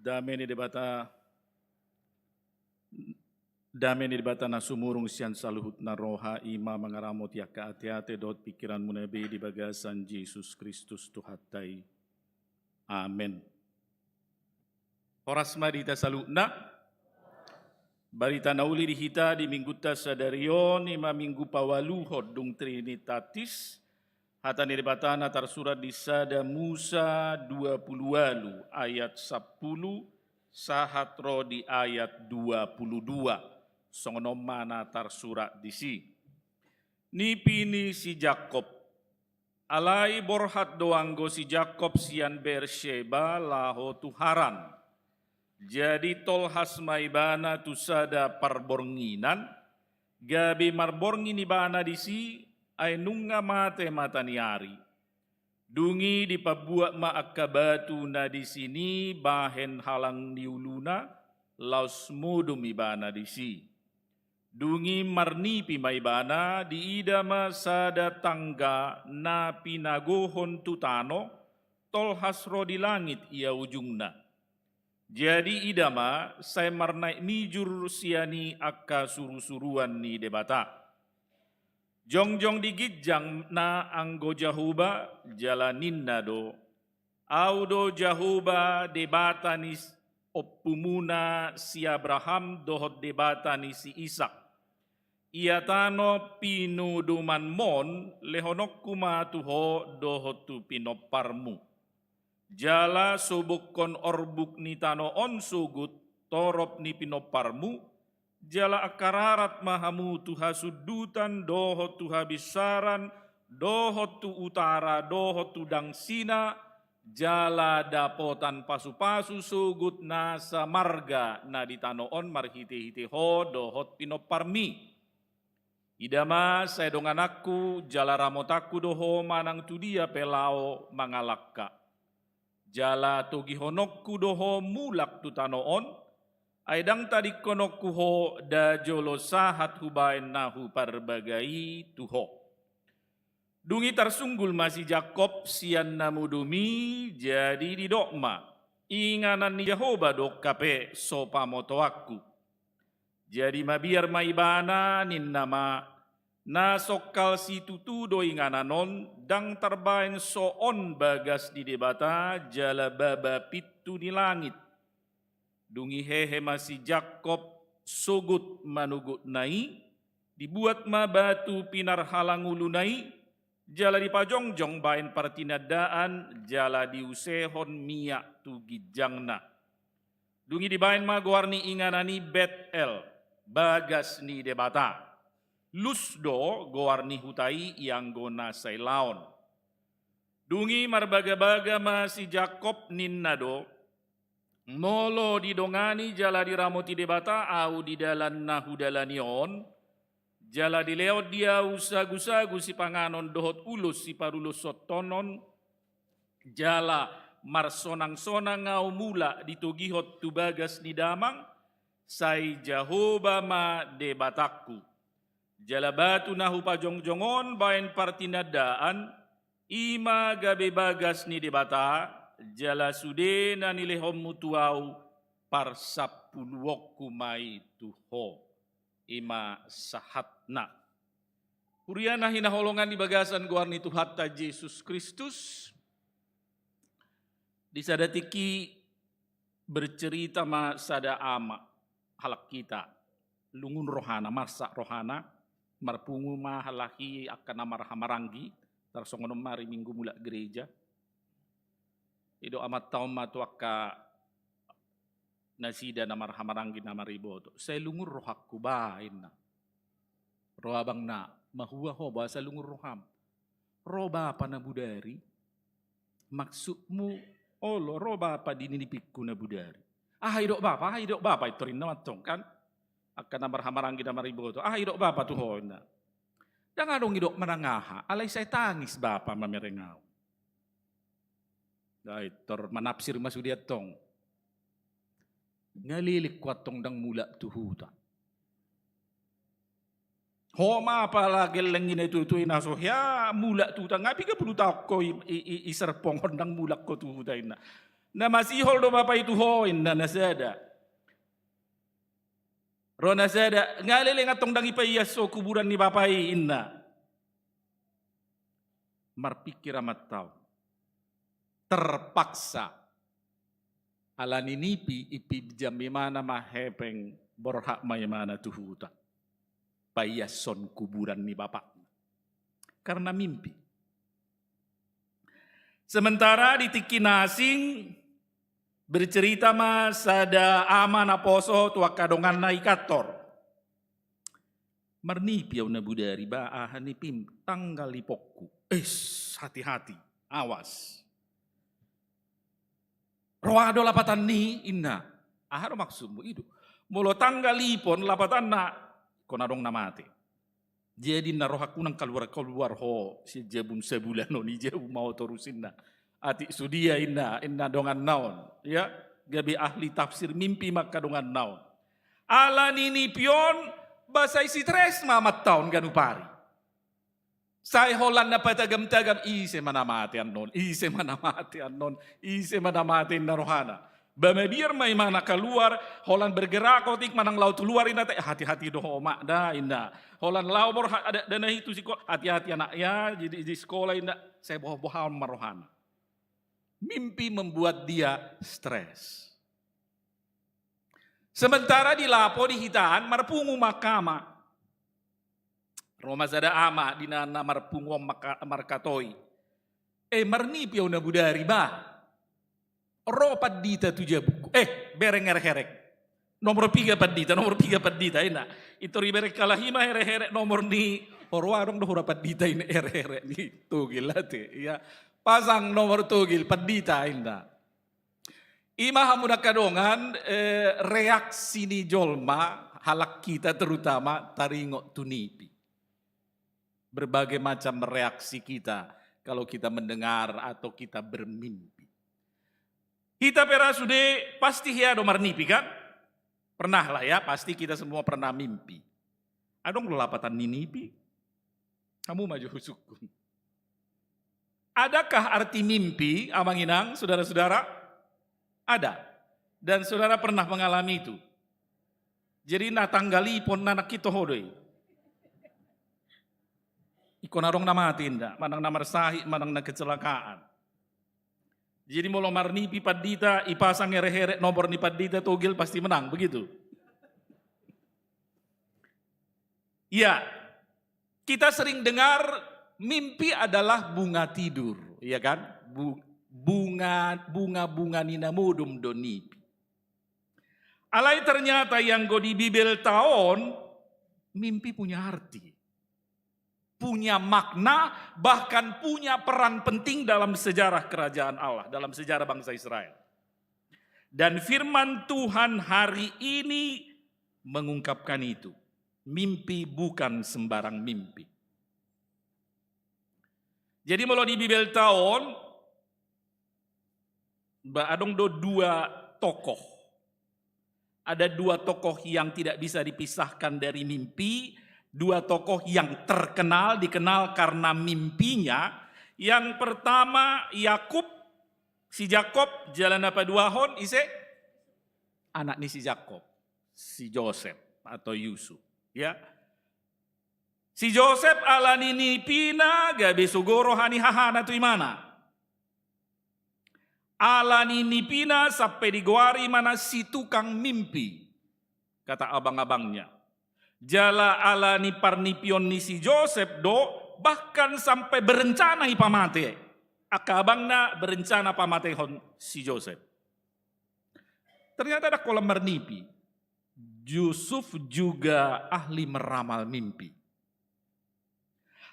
Dame ni Debata, dame ni Debata na sumurung sian saluhutna roha, i ma mangaramoti angka ateate dohot pingkiranmuna be di bagasan Jesus Kristus Tuhanta i. Amen. Horas ma di hita saluhutna. Barita na uli di hita di Minggunta sadari on, i ma Minggu paualuhon dung Trinitatis. Hata ni Debata na tarsurat di Sada Musa dua pulu ualu ayat sampulu sahat ro di ayat dua pulu dua. Songon on ma na tarsurat disi. Nipi ni si Jakkob. Alai borhat do anggo si Jakkob sian Beersyeba laho tu Haran. Jadi tolhas ma ibana tu sada parbornginan, gabe marborngin ibana disi, ai nunga mate mata ni ari. Dung i dipabuat ma angka batu na disi bahen halang ni uluna, laos modom ibana disi. Dung i marnipi ma ibana, diida ma sada tangga na pinagohon tu tano, tolhas ro di langit ia ujungna. Jadi ida ma, sai marnaek mijur sian i angka surusuruan ni Debata. Jongjong di ginjangna anggo Jahowa, jala ninna do: Ahu do Jahowa, Debata ni s-, ompumuna si Abraham dohot Debata ni si Isak. Ia tano pinodomanmon lehononku ma tu ho dohot tu pinomparmu. Jala sobokkon orbuk ni tano on sogot torop ni pinomparmu, jala angka rarat ma hamu tu hasundutan dohot tu habinsaran, dohot tu utara dohot tu dangsina, jala dapotan pasupasu sogot nasa marga na di tano on marhitehite ho dohot pinomparmi. Ida ma, sai dongananku jala ramotanku do ho manang tu dia pe laho mangalangka. Jala togihononku do ho mulak tu tano on, ai ndang tadingkononku ho nda jolo sahat hubaen na huparbaga i tu ho. Dung i tarsunggul ma si Jakkob sian na modom i, jadi didok ma: Inganan ni Jahowa do hape so pamotoanku. Jadi mabiar ma ibana, ninna ma: Na songkal situtu do inganan on, ndang tarbaen so on bagas ni Debata jala baba pintu ni langit. Dung i hehe ma si Jakkob sogot manogotna i, dibuat ma batu pinarhalang uluna i, jala dipajongjong baen partinandaan, jala diusehon miak tu ginjangna. Dung i dibaen ma goar ni inganan i Betel, bagas ni Debata. Lus do goar ni huta i ianggo na sai laon. Dung i marbagabaga ma si Jakkob, ninna do: Molo didongani jala diramoti Debata ahu di dalan na hudalani on, jala dilehon di ahu sagusagu sipanganon dohot ulos siparulosontonon, jala marsonangsonang ahu mulak ditogihon tu bagas ni damang, sai Jahowa ma Debatangku. Jala batu na hupajongjong on baen partinandaan, i ma gabe bagas ni Debata, jala sude na nilehonmu tu ahu, parsampuluonku ma i tu ho. I ma sahatna. Huria na hinaholongan di bagasan goar ni Tuhanta Jesus Kristus, di sada tingki bercerita ma sada ama, halak hita, lungun rohana, marsak rohana, marpungu ma halak i angka na marhahamaranggi, tarsongon on ma ari Minggu mulak gereja. Didok amanta on ma tu angka nasida na marhahamaranggi na mariboto: Sai lungun rohangku ba, inna. Ro abangna, mahua ho boasa lungun roham? Ro bapa na budari, maksudmu olo, ro bapa di nipingku na budari. Aha didok bapa, aha didok bapa, i tor inna mantong kan. Angka na marhahamaranggi na mariboto, aha didok bapa tu ho, inna. Ndang adong didok manang aha, alai sai tangis bapa mamereng ahu. Ai tor manafsir ma sude antong. Nga leleng ho antong ndang mulak tu huta. Ho ma apala gelleng i na itutu i na so hea mulak tu huta, nga piga pulu taon ho i, i, i, i serpong on ndang mulak ho tu huta, inna. Na masihol do bapa i tu ho, inna na sada. Ro na sada, nga leleng antong ndang ipaias ho kuburan ni bapa i, inna. Marpingkir amanta on. Terpaksa. Ala ni nipi, ipinjam imana ma hepeng, borhat ma imana tu huta. Paiashon kuburan ni bapakna. Karena mimpi. Sementara di tingki na asing, bercerita ma sada ama naposo tu angka donganna i kantor. Marnipi au na bodari, ba aha nipim? Tanggal iponku. Es, hati-hati, awas. Roa do lapatan ni, inna. Aha do maksudmu? I do. Molo tanggal ipon lapatanna, ingkon adong na mate. Jadi inna, rohangku nang kaluar-kaluar ho sian jabum sabulan on i, jabu ma ho torus, inna. Atik sudia, inna, inna donganna on. Ya, gabe ahli tafsir mimpi ma angka donganna on. Ala ni nipi on, ba sai stres ma amanta on ganup ari. Sai holan na patagam-tagam, ise ma na mate annon, ise ma na mate annon, ise ma na mate, inna rohana. Ba mabiar ma imana kaluar, holan bergerak otik manang laho tu luar, inna, te hati-hati do ho mak da, inna. Holan laho borhat anak dana i tu sikola, hati-hati anak ya, jadi di sikola, inna, sai boha-boha ma rohana. Mimpi membuat dia stres. Sementara di lapo di hita an marpungu ma angka ama. Ro ma sada ama di na, na marpungu on maka-, markatoi. Eh, marnipi au na bodari, ba. Ro pandita tu jabungku. Eh, bereng herek-herek. Nomor piga pandita, nomor piga pandita, inna. Intor ibereng halak i ma herek-herek nomor ni. Ro, adong do hura pandita, inna, herek-herek ni togel ate. Ya. Pasang nomor togel pandita, inna. I ma hamu na angka dongan, eh, reaksi ni jolma, halak kita terutama, taringot tu nipi. Berbagai macam reaksi kita kalau kita mendengar atau kita bermimpi. Hita pe ra sude pasti hea do marnipi, kan? Pernah lah ya, pasti kita semua pernah mimpi. Adong do lapatan ni nipi? Hamu ma jo husungkun. Adakah arti mimpi, amang inang, saudara-saudara? Ada. Dan saudara pernah mengalami itu. Jadi na tanggal ipon na nangkin toho do i. Ingkon adong na mate, inda, manang na marsahit, manang na kecelakaan. Jadi molo marnipi pandita, ipasang herek-herek nomor ni pandita togel, pasti menang, begitu? Iya. Kita sering dengar mimpi adalah bunga tidur, ya kan? Bu-, bunga, bunga-bunga ni na modom do nipi. Alai ternyata yang go di Bibelta on, mimpi punya arti, punya makna, bahkan punya peran penting dalam sejarah kerajaan Allah, dalam sejarah bangsa Israel. Dan firman Tuhan hari ini mengungkapkan itu. Mimpi bukan sembarang mimpi. Jadi molo di Bibelta on, ba, adong do dua tokoh. Ada dua tokoh yang tidak bisa dipisahkan dari mimpi, dua tokoh yang terkenal, dikenal karena mimpinya. Yang pertama Yakub, si Jakob, jala na paduahon ise? Anak ni si Jakob, si Josep atau Yusuf, ya. Si Josep ala ni nipina gabe sogo roha ni hahana tu imana. Ala ni nipina sampe digoari imana si tukang mimpi, kata abang-abangnya. Jala ala ni parnipion ni si Josep do, bahkan sampe berencana i pamate. Angka abangna berencana pamatehon si Josep. Ternyata ndang holan marnipi. Yusuf juga ahli meramal mimpi.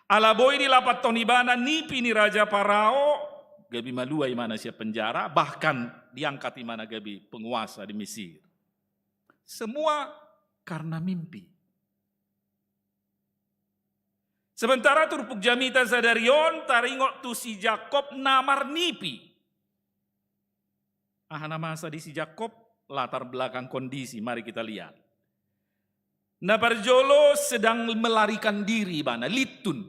Ala boi dilapathon ibana nipi ni Raja Parao, gabe malua imana sian penjara, bahkan diangkat imana gabe penguasa di Mesir. Semua karena mimpi. Sementara turpuk jamita sadari on taringot tu si Jakob na marnipi. Aha na masa di si Jakob? Latar belakang kondisi, mari kita lihat. Na parjolo sedang melarikan diri ibana, lintun.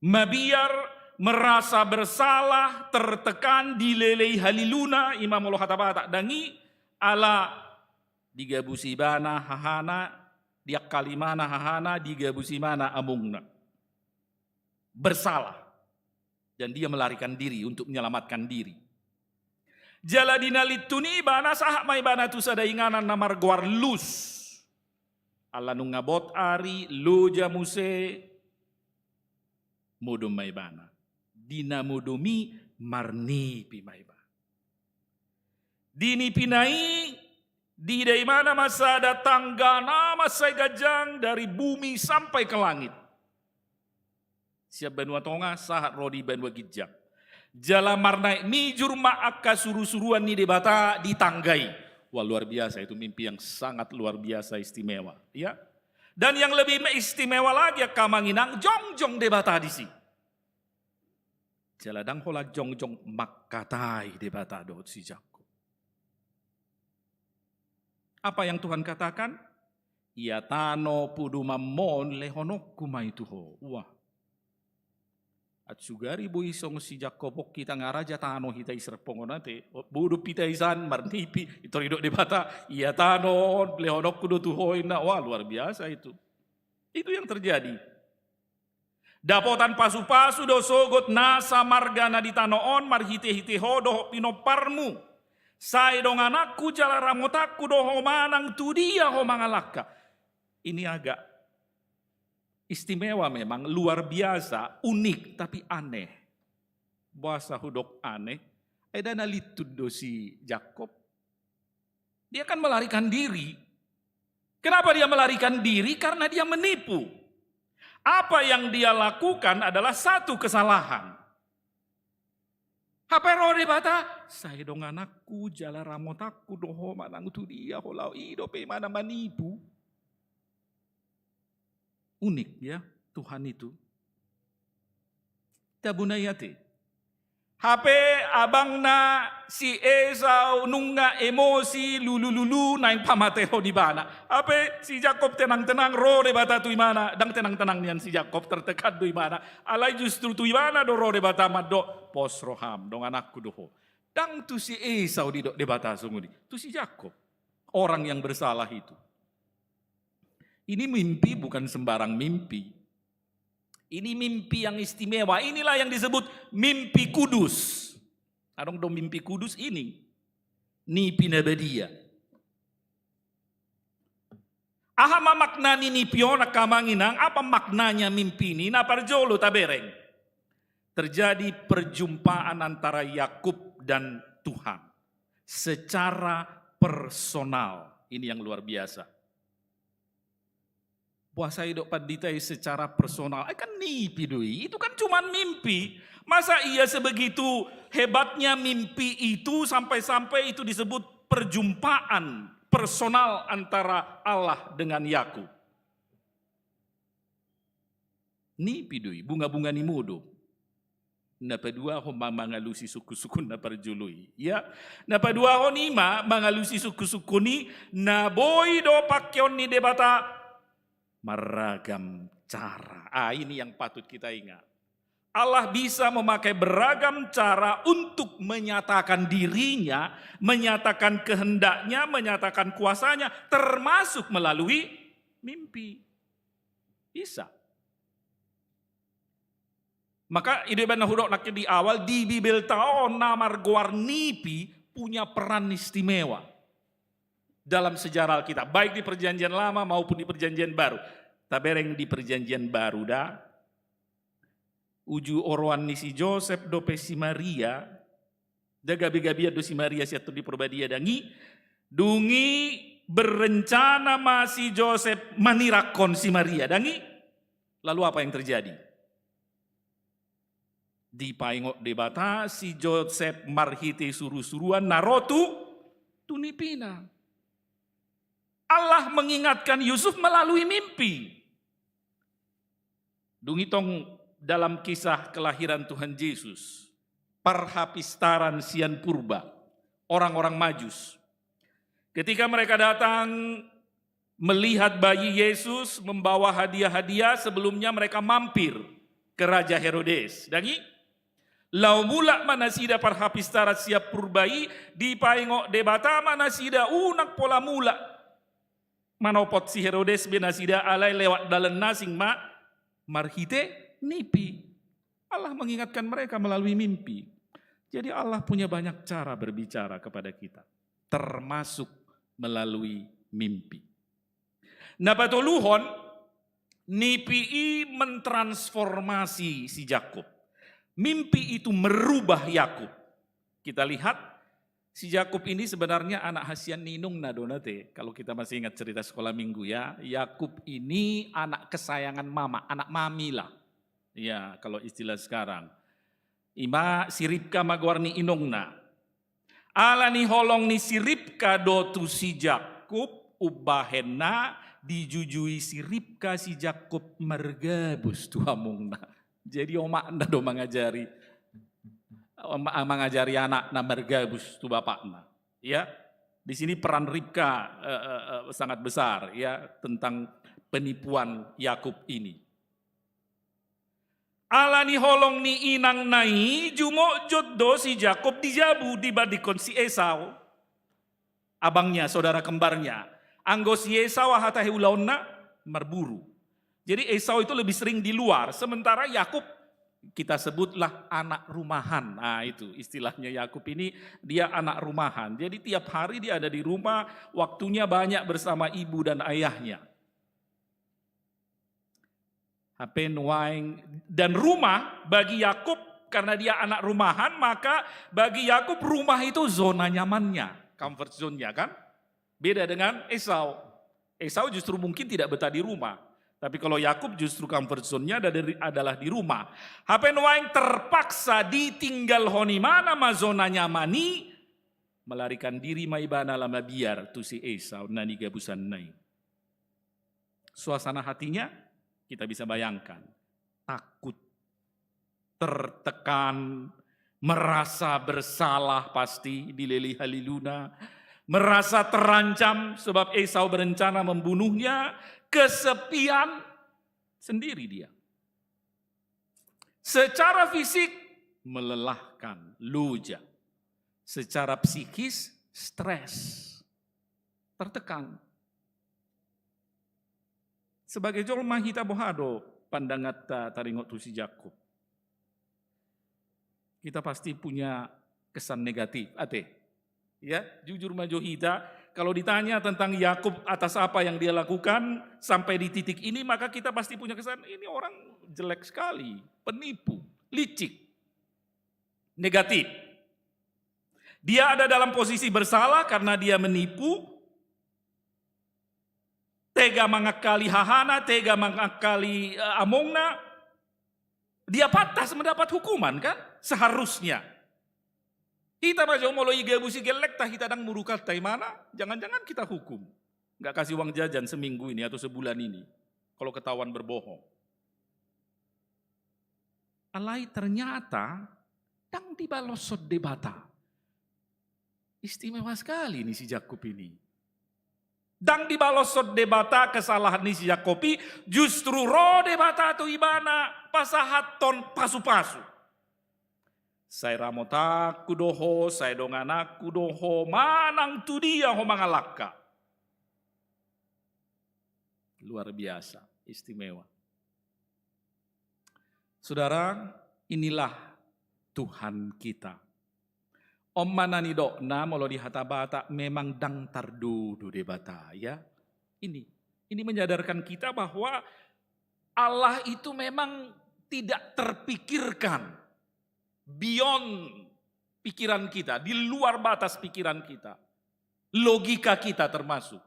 Mabiar merasa bersalah, tertekan, dilelei haliluna, ima molo hata Batak, dang i, ala digabusi ibana hahana, diangkal ibana hahana, digabusi ibana amongna. Bersalah. Dan dia melarikan diri untuk menyelamatkan diri. Jala di na lintun i ibana sahat ma ibana tu sada inganan na margoar Lus. Ala nunga bot ari, loja muse, modom ma ibana. Di na modom i marnipi ma ibana. Di nipina i diida ibana ma sada tangga na mansai ganjang dari bumi sampai ke langit. Sian banua tonga sahat ro di banua ginjang. Jala marnaek mijur ma angka surusuruan ni Debata di tangga i. Wah, luar biasa, itu mimpi yang sangat luar biasa istimewa, ya. Dan yang lebih istimewa lagi, angka amang inang, jongjong Debata disi. Jala dang holan jongjong, mangkatai Debata dohot si Jakkob. Apa yang Tuhan katakan? Ia tano podomanmon lehononku ma i tu ho. Wah. Aut sugari boi songon si Jakkob on hita, nga raja tano hita i serpongon ate. Bodo hita i san marnipi, i tor didok Debata, ia tano lehononku do tu ho inna. Wah, luar biasa itu. Itu yang terjadi. Dapotan pasupasu do sogot nasa marga na di tano on marhitehite ho dohot pinomparmu. Sai dongananku jala ramotanku do ho manang tu dia ho mangalangka. Ini agak istimewa memang, luar biasa, unik, tapi aneh. Boasa hudok aneh? Ai da na lintun do si Jakkob. Dia kan melarikan diri. Kenapa dia melarikan diri? Karena dia menipu. Apa yang dia lakukan adalah satu kesalahan. Hape ro Debata, sai dongananku jala ramotanku do ho manang tu dia ho laho, i dope ibana manipu. Unik ya, Tuhan itu. Tabunai ate. Hape abangna si Esau nunga emosi, lulululu, naeng pamatehon ibana. Hape si Jakkob tenang-tenang, ro Debata tu ibana, dang tenang-tenang nian si Jakkob, tertekan do ibana. Alai justru tu ibana do ro Debata mandok, pos roham, dongananku do ho. Dang tu si Esau didok Debata songon i, tu si Jakkob, orang yang bersalah itu. Ini mimpi bukan sembarang mimpi. Ini mimpi yang istimewa. Inilah yang disebut mimpi kudus. Adong do mimpi kudus ini. Nipi na badia. Aha ma makna ni nipi on, angka amang inang, apa maknanya mimpi ini? Na parjolo tabereng. Terjadi perjumpaan antara Yakub dan Tuhan secara personal. Ini yang luar biasa. Boasa didok pandita i secara personal? Ai kan nipi do i. Itu kan cuma mimpi. Masa iya sebegitu hebatnya mimpi itu sampai-sampai itu disebut perjumpaan personal antara Allah dengan Yakub? Nipi do i, bunga-bunga ni modom. Na paduahon ma mangalusi sungkun-sungkun na parjolo i. Ya, na paduahon i ma mangalusi sungkun-sungkun i, na boi do pangkeon ni Debata marragam cara. Ah, ini yang patut kita ingat. Allah bisa memakai beragam cara untuk menyatakan dirinya, menyatakan kehendaknya, menyatakan kuasanya, termasuk melalui mimpi. Bisa. Maka i do ibana hudok nangkin di awal, di Bibelta on na margoar nipi punya peran istimewa dalam sejarah Alkitab, baik di Perjanjian Lama maupun di Perjanjian Baru. Tabereng di Perjanjian Baru da. Uju oroan ni si Josep dope si Maria, da gabe-gabean do si Maria sian Tondi Porbadia, dang i? Dung i berencana ma si Josep manirakkon si Maria, dang i? Lalu apa yang terjadi? Dipaingot Debata si Josep marhite suru-suruan na ro tu, tu nipina. Allah mengingatkan Yusuf melalui mimpi. Dung i tong dalam kisah kelahiran Tuhan Yesus, parhapistaran sian purba, orang-orang Majus. Ketika mereka datang melihat bayi Yesus, membawa hadiah-hadiah, sebelumnya mereka mampir ke Raja Herodes. Dang i? Laho mulak ma nasida parhapistaran sian Purba i, dipaingot Debata ma nasida unang pola mulak. Manopot si Herodes be nasida alai lewat dalan na asing ma marhite nipi. Allah mengingatkan mereka melalui mimpi. Jadi Allah punya banyak cara berbicara kepada kita, termasuk melalui mimpi. Na patoluhon, nipi i mentransformasi si Jakkob. Mimpi itu merubah Yakub. Kita lihat, si Jakkob ini sebenarnya anak hasian ni inongna do na te. Kalau kita masih ingat cerita sekolah minggu ya, Yakub ini anak kesayangan mama, anak mami lah. Ya, kalau istilah sekarang. Ima si Ribka ma goar ni inongna. Ala ni holong ni si Ribka do tu si Jakkob, umbahen na dijujui si Ribka si Jakkob margabus tu amongna. Jadi omakna do mangajari, om-, mangajari anakna margabus tu bapakna. Ya, di sini peran Ribka, eh, eh, eh, sangat besar, ya, tentang penipuan Yakub ini. Ala ni holong ni inangna i, jumotjot do si Jakkob di jabu dibandingkon si Esau. Abangnya, saudara kembarnya. Anggo si Esau, aha tahe ulaonna? Marburu. Jadi Esau itu lebih sering di luar, sementara Yakub, kita sebutlah anak rumahan. Nah, itu istilahnya Yakub ini, dia anak rumahan. Jadi tiap hari dia ada di rumah, waktunya banyak bersama ibu dan ayahnya. Hape nuaeng, dan rumah bagi Yakub, karena dia anak rumahan, maka bagi Yakub rumah itu zona nyamannya, comfort zone-nya kan. Beda dengan Esau. Esau justru mungkin tidak betah di rumah. Tapi kalau Yakub justru comfort zone-nya ada dari, adalah di rumah. Hape nuaeng terpaksa ditinggalhon ibana ma zona nyaman i, melarikan diri ma ibana laho mabiar tu si Esau na nigabusanna i. Suasana hatinya kita bisa bayangkan, takut, tertekan, merasa bersalah pasti di lelehon leluna, merasa terancam sebab Esau berencana membunuhnya, kesepian, sendiri dia. Secara fisik melelahkan, loja. Secara psikis stres, tertekan. Sebagai jolma hita, boha do pandanganta taringot tu si Jakkob? Kita pasti punya kesan negatif, ate? Ya, jujur ma jo hita, kalau ditanya tentang Yakub atas apa yang dia lakukan sampai di titik ini, maka kita pasti punya kesan, ini orang jelek sekali, penipu, licik, negatif. Dia ada dalam posisi bersalah karena dia menipu, tega mangakali hahana, tega mangakali, eh, amongna. Dia pantas mendapat hukuman, kan? Seharusnya. Hita ma jo molo digabusi gellengta, hita ndang murukanta ibana, jangan-jangan kita hukum. Nggak kasih uang jajan seminggu ini atau sebulan ini, kalau ketahuan berbohong. Alai ternyata ndang dibaloshon Debata. Istimewa sekali ni si Jakkob ini. Ndang dibaloshon Debata kesalahan ni si Jakkob i, justru ro Debata tu ibana pasahathon pasu-pasu. Sai ramotanku do ho, sai dongananku do ho, manang tu dia ho mangalangka. Luar biasa, istimewa. Saudara, inilah Tuhan kita. On ma na nidokna molo di hata Batak memang ndang tardudu Debata, ya. Ini, ini menyadarkan kita bahwa Allah itu memang tidak terpikirkan, beyond pikiran kita, di luar batas pikiran kita, logika kita termasuk.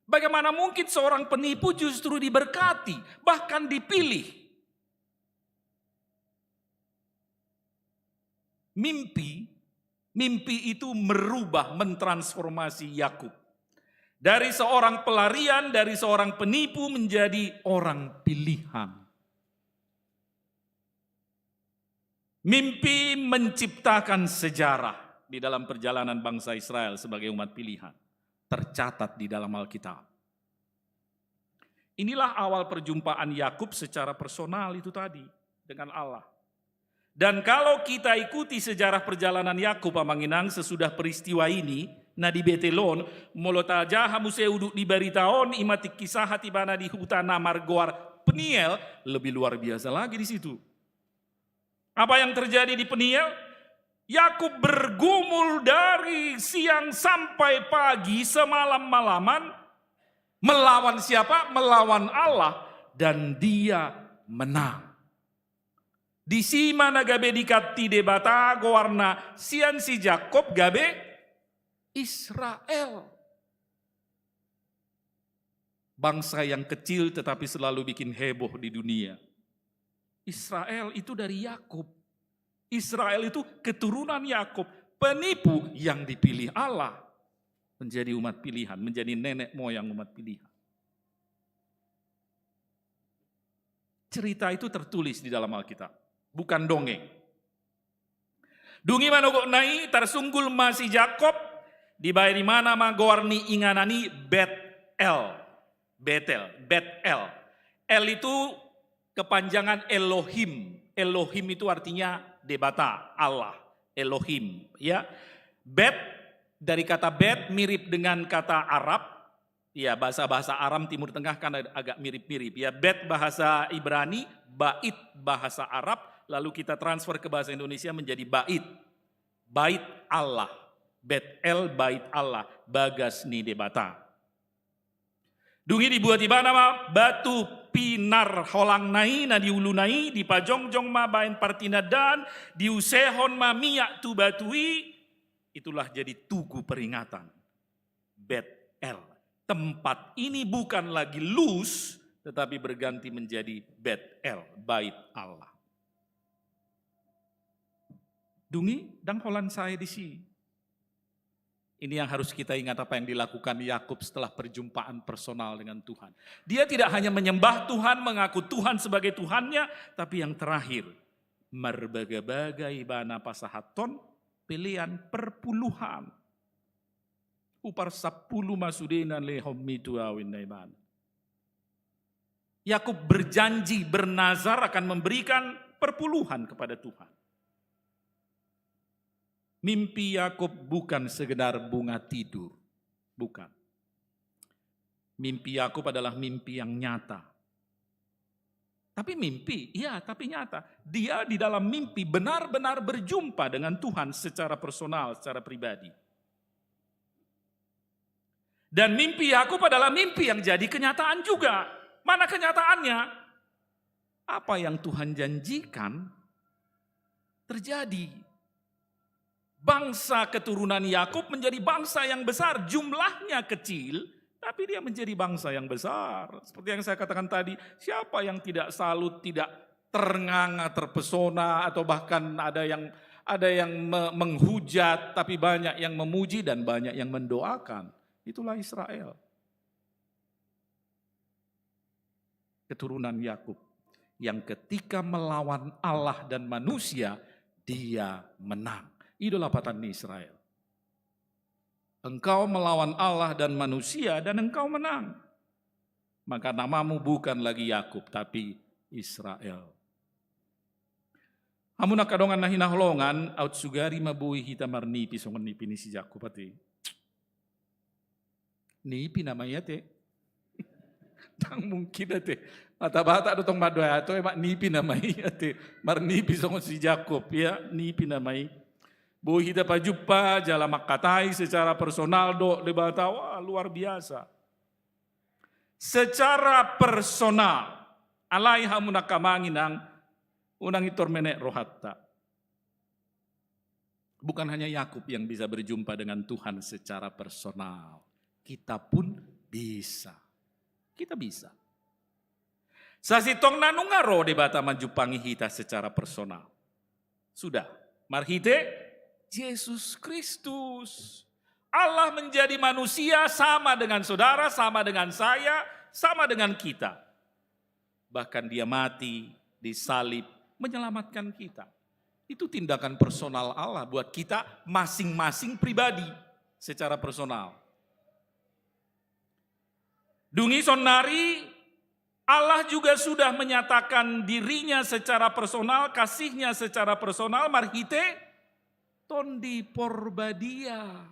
Bagaimana mungkin seorang penipu justru diberkati, bahkan dipilih? Mimpi, mimpi itu merubah, mentransformasi Yakub. Dari seorang pelarian, dari seorang penipu menjadi orang pilihan. Mimpi menciptakan sejarah di dalam perjalanan bangsa Israel sebagai umat pilihan. Tercatat di dalam Alkitab. Inilah awal perjumpaan Yakub secara personal itu tadi dengan Allah. Dan kalau kita ikuti sejarah perjalanan Yakub, Amang Inang, sesudah peristiwa ini, na di Betel on, molo tajaha muse udut di barita on, ima tingki sahat ibana di huta na margoar Peniel, lebih luar biasa lagi di situ. Apa yang terjadi di Peniel? Yakub bergumul dari siang sampai pagi, semalam-malaman, melawan siapa? Melawan Allah, dan dia menang. Disi ma na gabe diganti Debata goarna sian si Jakob gabe Israel. Bangsa yang kecil tetapi selalu bikin heboh di dunia. Israel itu dari Yakub. Israel itu keturunan Yakub, penipu yang dipilih Allah. Menjadi umat pilihan, menjadi nenek moyang umat pilihan. Cerita itu tertulis di dalam Alkitab, bukan dongeng. Dung i manogotna i, tarsunggul ma si Jakob, dibaen ibana ma goar ni inganan i Betel. Betel, Betel. El itu kepanjangan Elohim. Elohim itu artinya Debata, Allah, Elohim, ya. Bet dari kata Bet mirip dengan kata Arab. Ya, bahasa-bahasa Aram Timur Tengah kan ag-, agak mirip-mirip. Ya, Bet bahasa Ibrani, Bait bahasa Arab, lalu kita transfer ke bahasa Indonesia menjadi bait. Bait Allah. Betel, bait Allah, bagas ni Debata. Dung i dibuat ibana ma batu pinarholangna i na di uluna i, dipajongjong ma baen partinandaan, diusehon ma miak tu batu i, itulah jadi tugu peringatan. Betel. Tempat ini bukan lagi Luz, tetapi berganti menjadi Betel, bait Allah. Dung i, ndang holan sae disi. Ini yang harus kita ingat, apa yang dilakukan Yakub setelah perjumpaan personal dengan Tuhan. Dia tidak hanya menyembah Tuhan, mengaku Tuhan sebagai Tuhannya, tapi yang terakhir, marbagabaga ibana pasahathon pelean perpuluhan. Upa sampulu ma sudena lehonmi tu ahu, ninna ibana. Yakub berjanji, bernazar akan memberikan perpuluhan kepada Tuhan. Mimpi Yakub bukan sekedar bunga tidur. Bukan. Mimpi Yakub adalah mimpi yang nyata. Tapi mimpi, iya, tapi nyata. Dia di dalam mimpi benar-benar berjumpa dengan Tuhan secara personal, secara pribadi. Dan mimpi Yakub adalah mimpi yang jadi kenyataan juga. Mana kenyataannya? Apa yang Tuhan janjikan terjadi. Bangsa keturunan Yakub menjadi bangsa yang besar, jumlahnya kecil, tapi dia menjadi bangsa yang besar. Seperti yang saya katakan tadi, siapa yang tidak salut, tidak ternganga, terpesona, atau bahkan ada yang, ada yang me-, menghujat, tapi banyak yang memuji dan banyak yang mendoakan. Itulah Israel. Keturunan Yakub yang ketika melawan Allah dan manusia, dia menang. I do lapatan ni Israel. Engkau melawan Allah dan manusia dan engkau menang. Maka namamu bukan lagi Yakub, tapi Israel. Hamu angka dongan na hinaholongan, aut sugari ma boi hita marnipi songon nipi ni si Jakkob ate. Nipi nama i ate. Ndang mungkin ate. Mata Batak do tong mandok, ato emang nipi nama i ate. Marnipi songon si Jakkob, ya, nipi nama i. Boi hita pajumpa jala mangkatai secara personal dohot Debata, wah, luar biasa. Secara personal. Alai hamu angka amang inang, unang intor menek rohanta. Bukan hanya Yakub yang bisa berjumpa dengan Tuhan secara personal. Kita pun bisa. Kita bisa. Sasintongna nunga ro Debata manjumpangi hita secara personal. Sudah. Marhite Jesus Kristus. Allah menjadi manusia sama dengan saudara, sama dengan saya, sama dengan kita. Bahkan dia mati di salib menyelamatkan kita. Itu tindakan personal Allah buat kita masing-masing pribadi secara personal. Dung i saonnari Allah juga sudah menyatakan dirinya secara personal, kasihnya secara personal marhite Tondi Porbadia.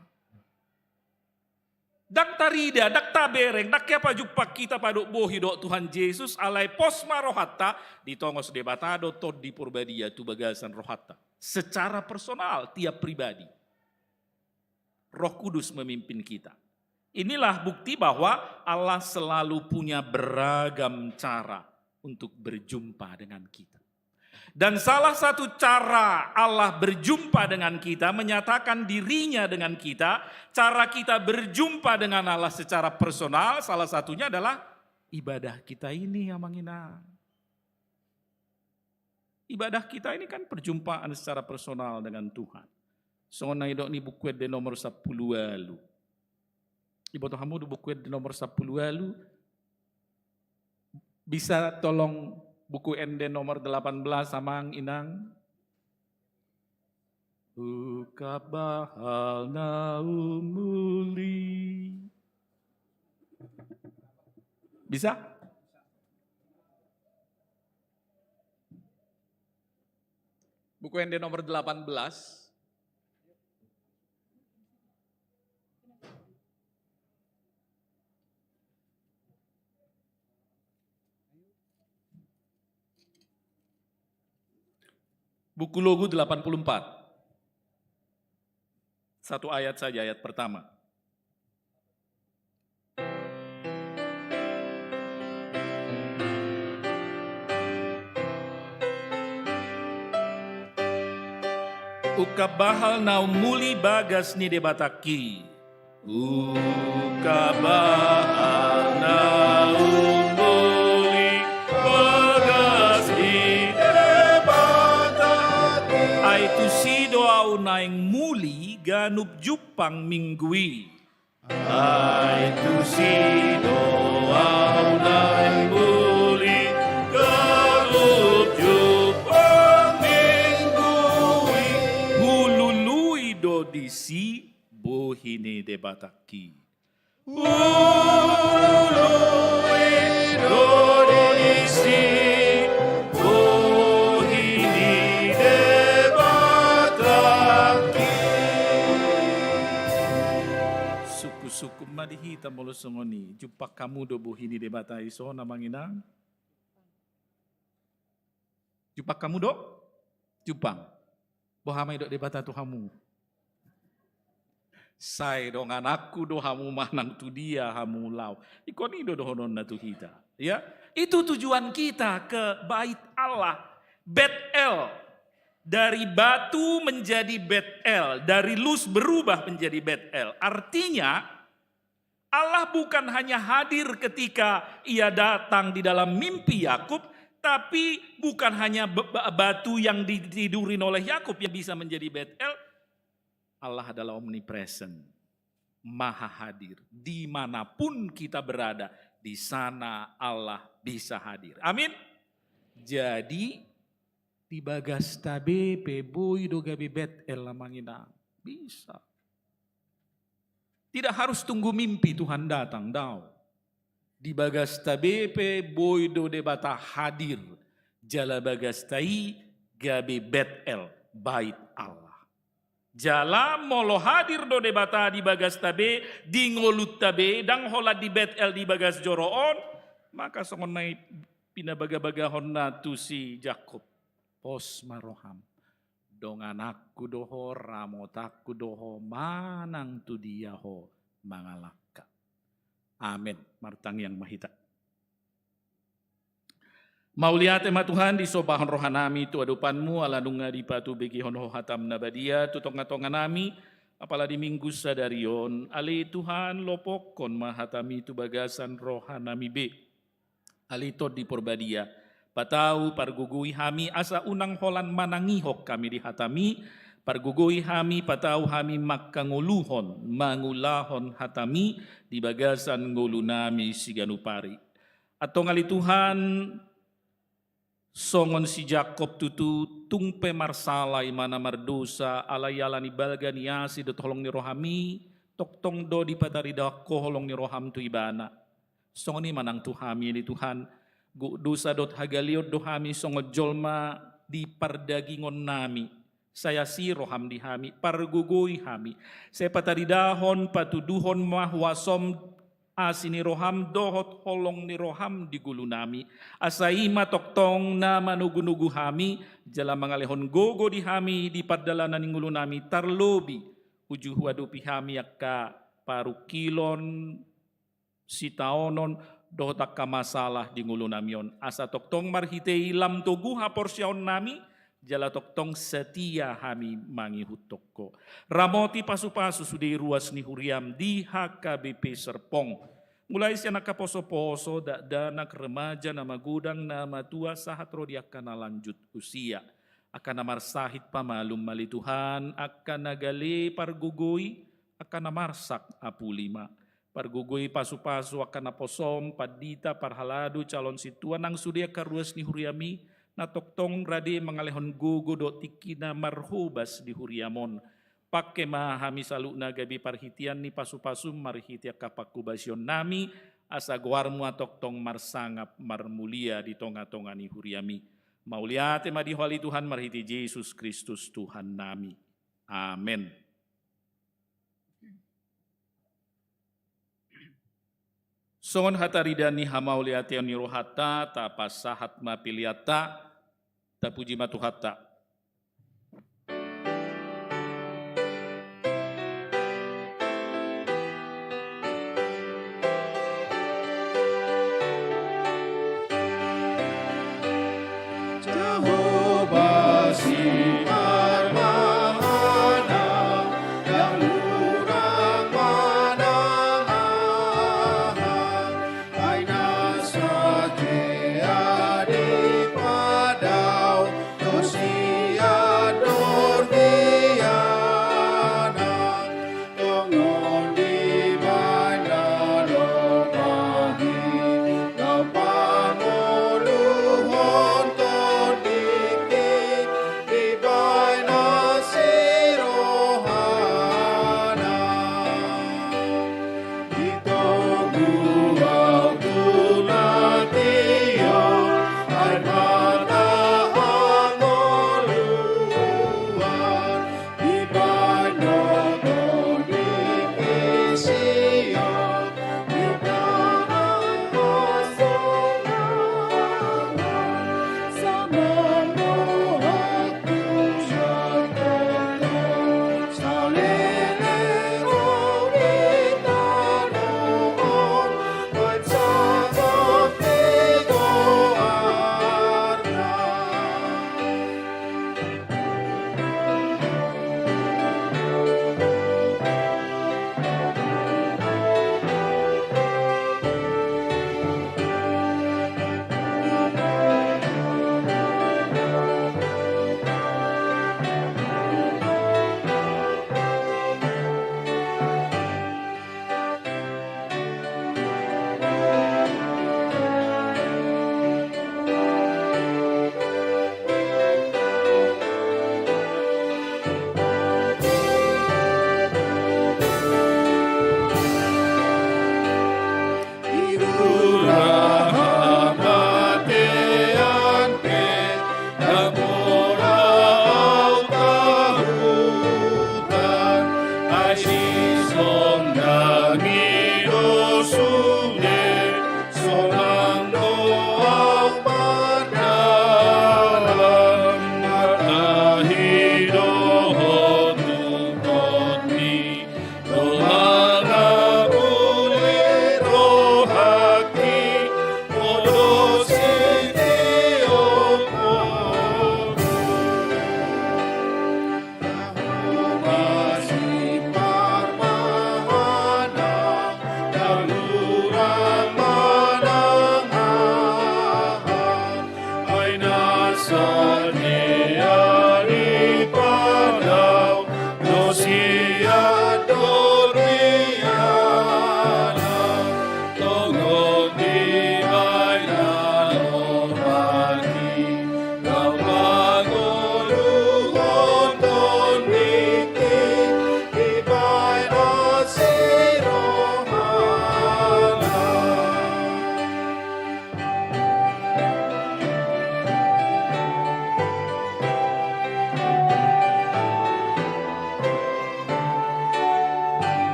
Ndang tarida, ndang tabereng, ndang hea pajumpang hita pandok bohi dohot Tuhan Jesus, alai pos ma rohanta, ditongos Debata do Tondi Porbadia tu bagasan rohanta. Secara personal, tiap pribadi. Roh Kudus memimpin kita. Inilah bukti bahwa Allah selalu punya beragam cara untuk berjumpa dengan kita. Dan salah satu cara Allah berjumpa dengan kita, menyatakan dirinya dengan kita, cara kita berjumpa dengan Allah secara personal, salah satunya adalah ibadah kita ini, Amang Inang. Ibadah kita ini kan perjumpaan secara personal dengan Tuhan. Songon na nidok ni Buku Ende nomor sampulu ualu. Iboto hamu do Buku Ende nomor sampulu ualu? Bisa tolong Buku Ende nomor delapan belas, Amang Inang? Ungkap bahal na umuli. Bisa? Buku Ende nomor delapan belas. Buku Logu delapan puluh empat. Satu ayat saja, ayat pertama. Ungkap bahal na umuli bagas ni Debatangki. Ungkap bahal na umuli bagas ni Debatangki. Ai tusi do ahu naeng muli ganup jumpang minggu i. Ai tusi do ahu naeng muli ganup jumpang minggu i. Hulului do disi bohi ni Debatangki. Hulului do disi bohi ni Debatangki. Sungkun-sungkun ma di hita molo songon i. Jumpang hamu do bohi ni Debata i, songon na, Amang Inang? Jumpang hamu do? Jumpang. Boha ma didok Debata tu hamu? Sai dongananku do hamu manang tu dia hamu laho. Ingkon i do dohononna tu hita. Ya, itu tujuan kita ke Bait Allah, Betel. Dari batu menjadi Betel, dari Lus berubah menjadi Betel. Artinya, Allah bukan hanya hadir ketika Ia datang di dalam mimpi Yakub, tapi bukan hanya be-, ba-, batu yang ditidurin oleh Yakub yang bisa menjadi Betel. Allah adalah omnipresent, maha hadir. Di mana pun kita berada, di sana Allah bisa hadir. Amin. Jadi, di bagasta be pe boi do gabe Betel, Amang Inang. Bisa. Tidak harus tunggu mimpi Tuhan datang, daong. Di bagasta be pe boi do Debata hadir, jala bagasta i gabe Betel, Bait Allah. Jala molo hadir do Debata di bagasta be, di ngolunta be, ndang holan di Betel di bagas joro on, maka songon na i pinabagabagahonna tu si Jakkob. Pos ma roham. Dongananku do ho, ramotanku do ho, manang tu dia ho mangalangka. Amen. Martangiang ma hita. Mauliate ma Tuhan, disombahon rohanami tu adopanmu, ala nunga dipatubegehon ho hatam na badia tu tongatonganami, apala di Minggu sadari on. Ale Tuhan, lopokkon ma hatami tu bagasan rohanami be. Ale Tondi Porbadia, patau pargogoi hami asa unang holan manangihon hami di hatami, pargogoi hami, patau hami mangkangoluhon, mangulahon hatami di bagasan ngolunami siganup ari. Antong ale Tuhan, songon si Jakkob tutu tung pe marsala ibana, mardosa, alai ala ni balga ni asi dohot holong ni rohami, tongtong do dipataridahon ho holong ni roham tu ibana. Songon i ma nang tu hami ale Tuhan, Gok dosa dohot hagaleon do hami songon jolma di pardagingon nami. Sai asi roham di hami, pargogoi hami. Sai pataridahon, patuduhon ma huasom asi ni roham dohot holong ni roham di ngolu nami. Asa i ma tongtong na manogunogu hami, jala mangalehon gogo di hami di pardalanan ni ngolu nami, tarlobi uju huadopi hami angka parungkilon, sitaonon, dohot angka masalah di ngolu nami on. Asa tongtong marhite i lam togu haporseaon nami, jala tongtong satia hami mangihuthon Ho. Ramoti pasupasu sude ruas ni huriam di H K B P Serpong. Mulai sian angka posoposo, dakdanak, remaja, na magodang, na matua, sahat ro di angka na lanjut usia. Angka na marsahit pamalum ma ale Tuhan, angka na gale pargogoi, angka na marsak apuli ma. Pargogoi pasupasu angka naposom, pandita, parhalado, calon sintua nang sude angka ruas ni huriam i, na tongtong rade mangalehon gogo dohot tingki na marhobas di huriam on. Pangke ma hami saluhutna gabe parhitean ni pasupasum marhite angka panghobasion nami, asa goarmu ma tongtong marsangap marmulia di tongatonga ni huriam i. Mauliate ma di Ho ale Tuhan marhite Jesus Kristus Tuhan nami. Amen. Songon hatarida ni hamauliateon ni rohanta, tapasahat ma peleanta, tapuji ma Tuhanta. Jahowa simarmahana, dang hurang manang aha, ai na sadia dipadaohon si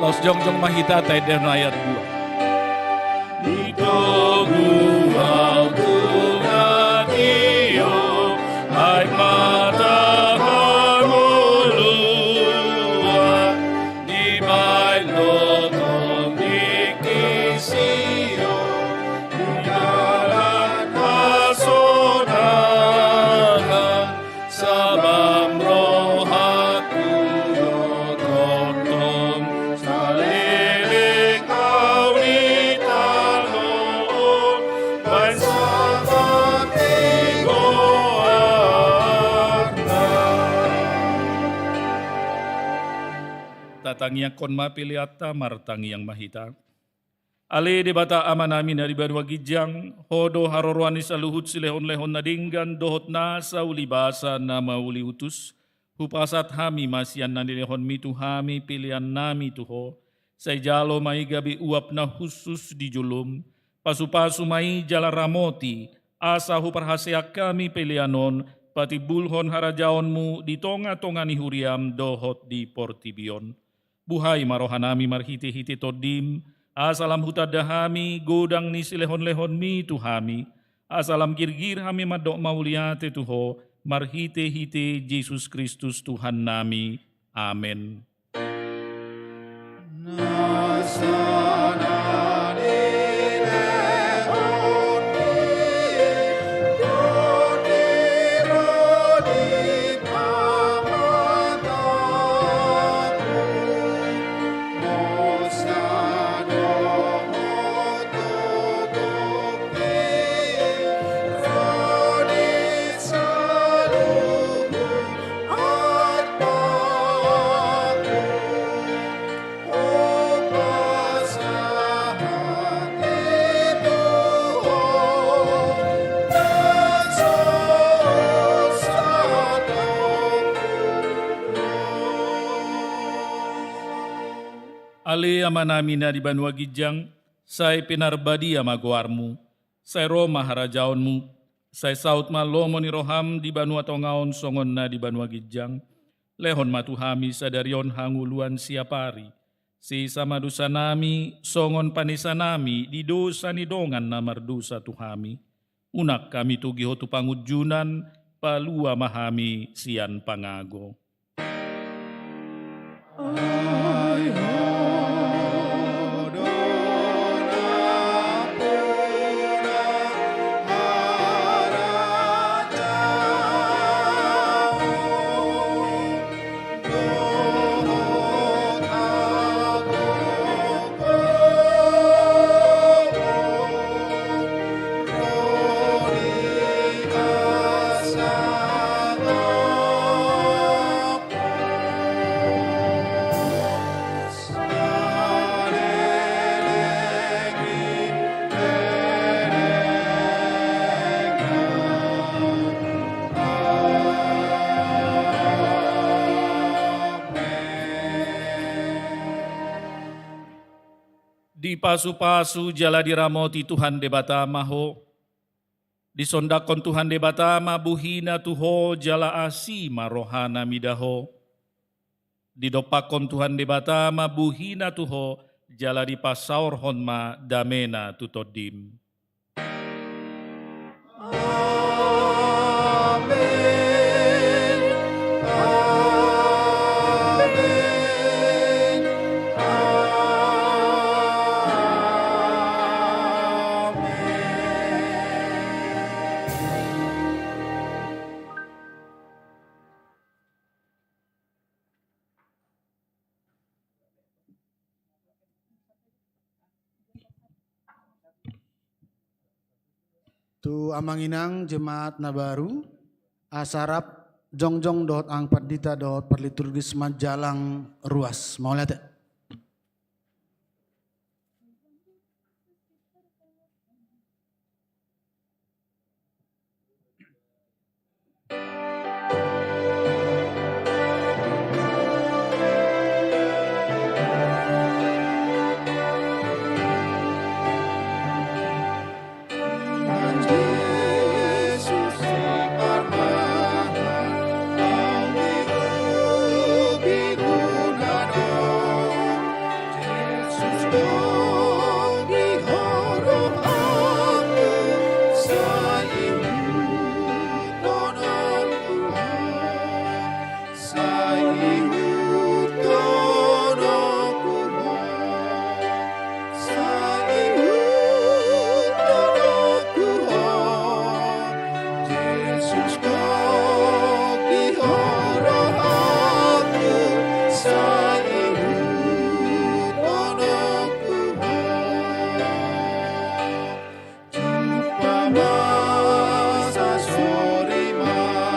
Laos jongjong ma hita taendehon ayat dua. Di togu au tu na tio, ai mata hangoluan, dibaen do tondingki sio, di dalan hasonangan. Sabam rohangku do tongtong, saleleng au di tano on, baen sahat ni goarna. Tatangiangkon ma peleanta, martangiang ma hita. Ale Debata Amanami na di banua ginjang, Ho do haroroan ni saluhut silehonlehon na denggan dohot nasa ulibasa na mauliutus. Hupasahat hami ma sian na nilehonMi tu hami peleannami tu Ho. Sai jalo ma i gabe uap na hushus di joloM. Pasupasu ma i jala ramoti, asa huparhaseang hami pelean on patimbulhon harajaonMu di tongatonga ni huriaM dohot di portibi on. Buhai ma rohanami marhitehite TondiM, asa lam hutanda hami godang ni silehonlehonMi tu hami, asa lam girgir hami mandok mauliate tu Ho, marhitehite Jesus Kristus Tuhannami. Amen. Ale Amanami na di banua ginjang, sai pinarbadia ma goarMu. Sai ro ma harajaonMu. Sai saut ma lomo ni rohaM di banua tonga on songon na di banua ginjang. Lehon ma tu hami sadari on hangoluan siapari. Sesa ma dosanami songon panesanami di dosa ni dongan na mardosa tu hami. Unang hami togi Ho tu pangunjunan, palua ma hami sian pangago. Dipasupasu jala diramoti Tuhan Debata ma ho. Disondangkon Tuhan Debata ma buhina tu ho jala asi ma rohana mida ho. Didompakkon Tuhan Debata ma buhina tu ho jala dipasaorhon ma damena tu tondim. Amen. Amen. Amen. Tu amang inang jemaat na baru, asa rap jongjong dohot amang pandita dohot parliturgis manjalang ruas. Mauliate.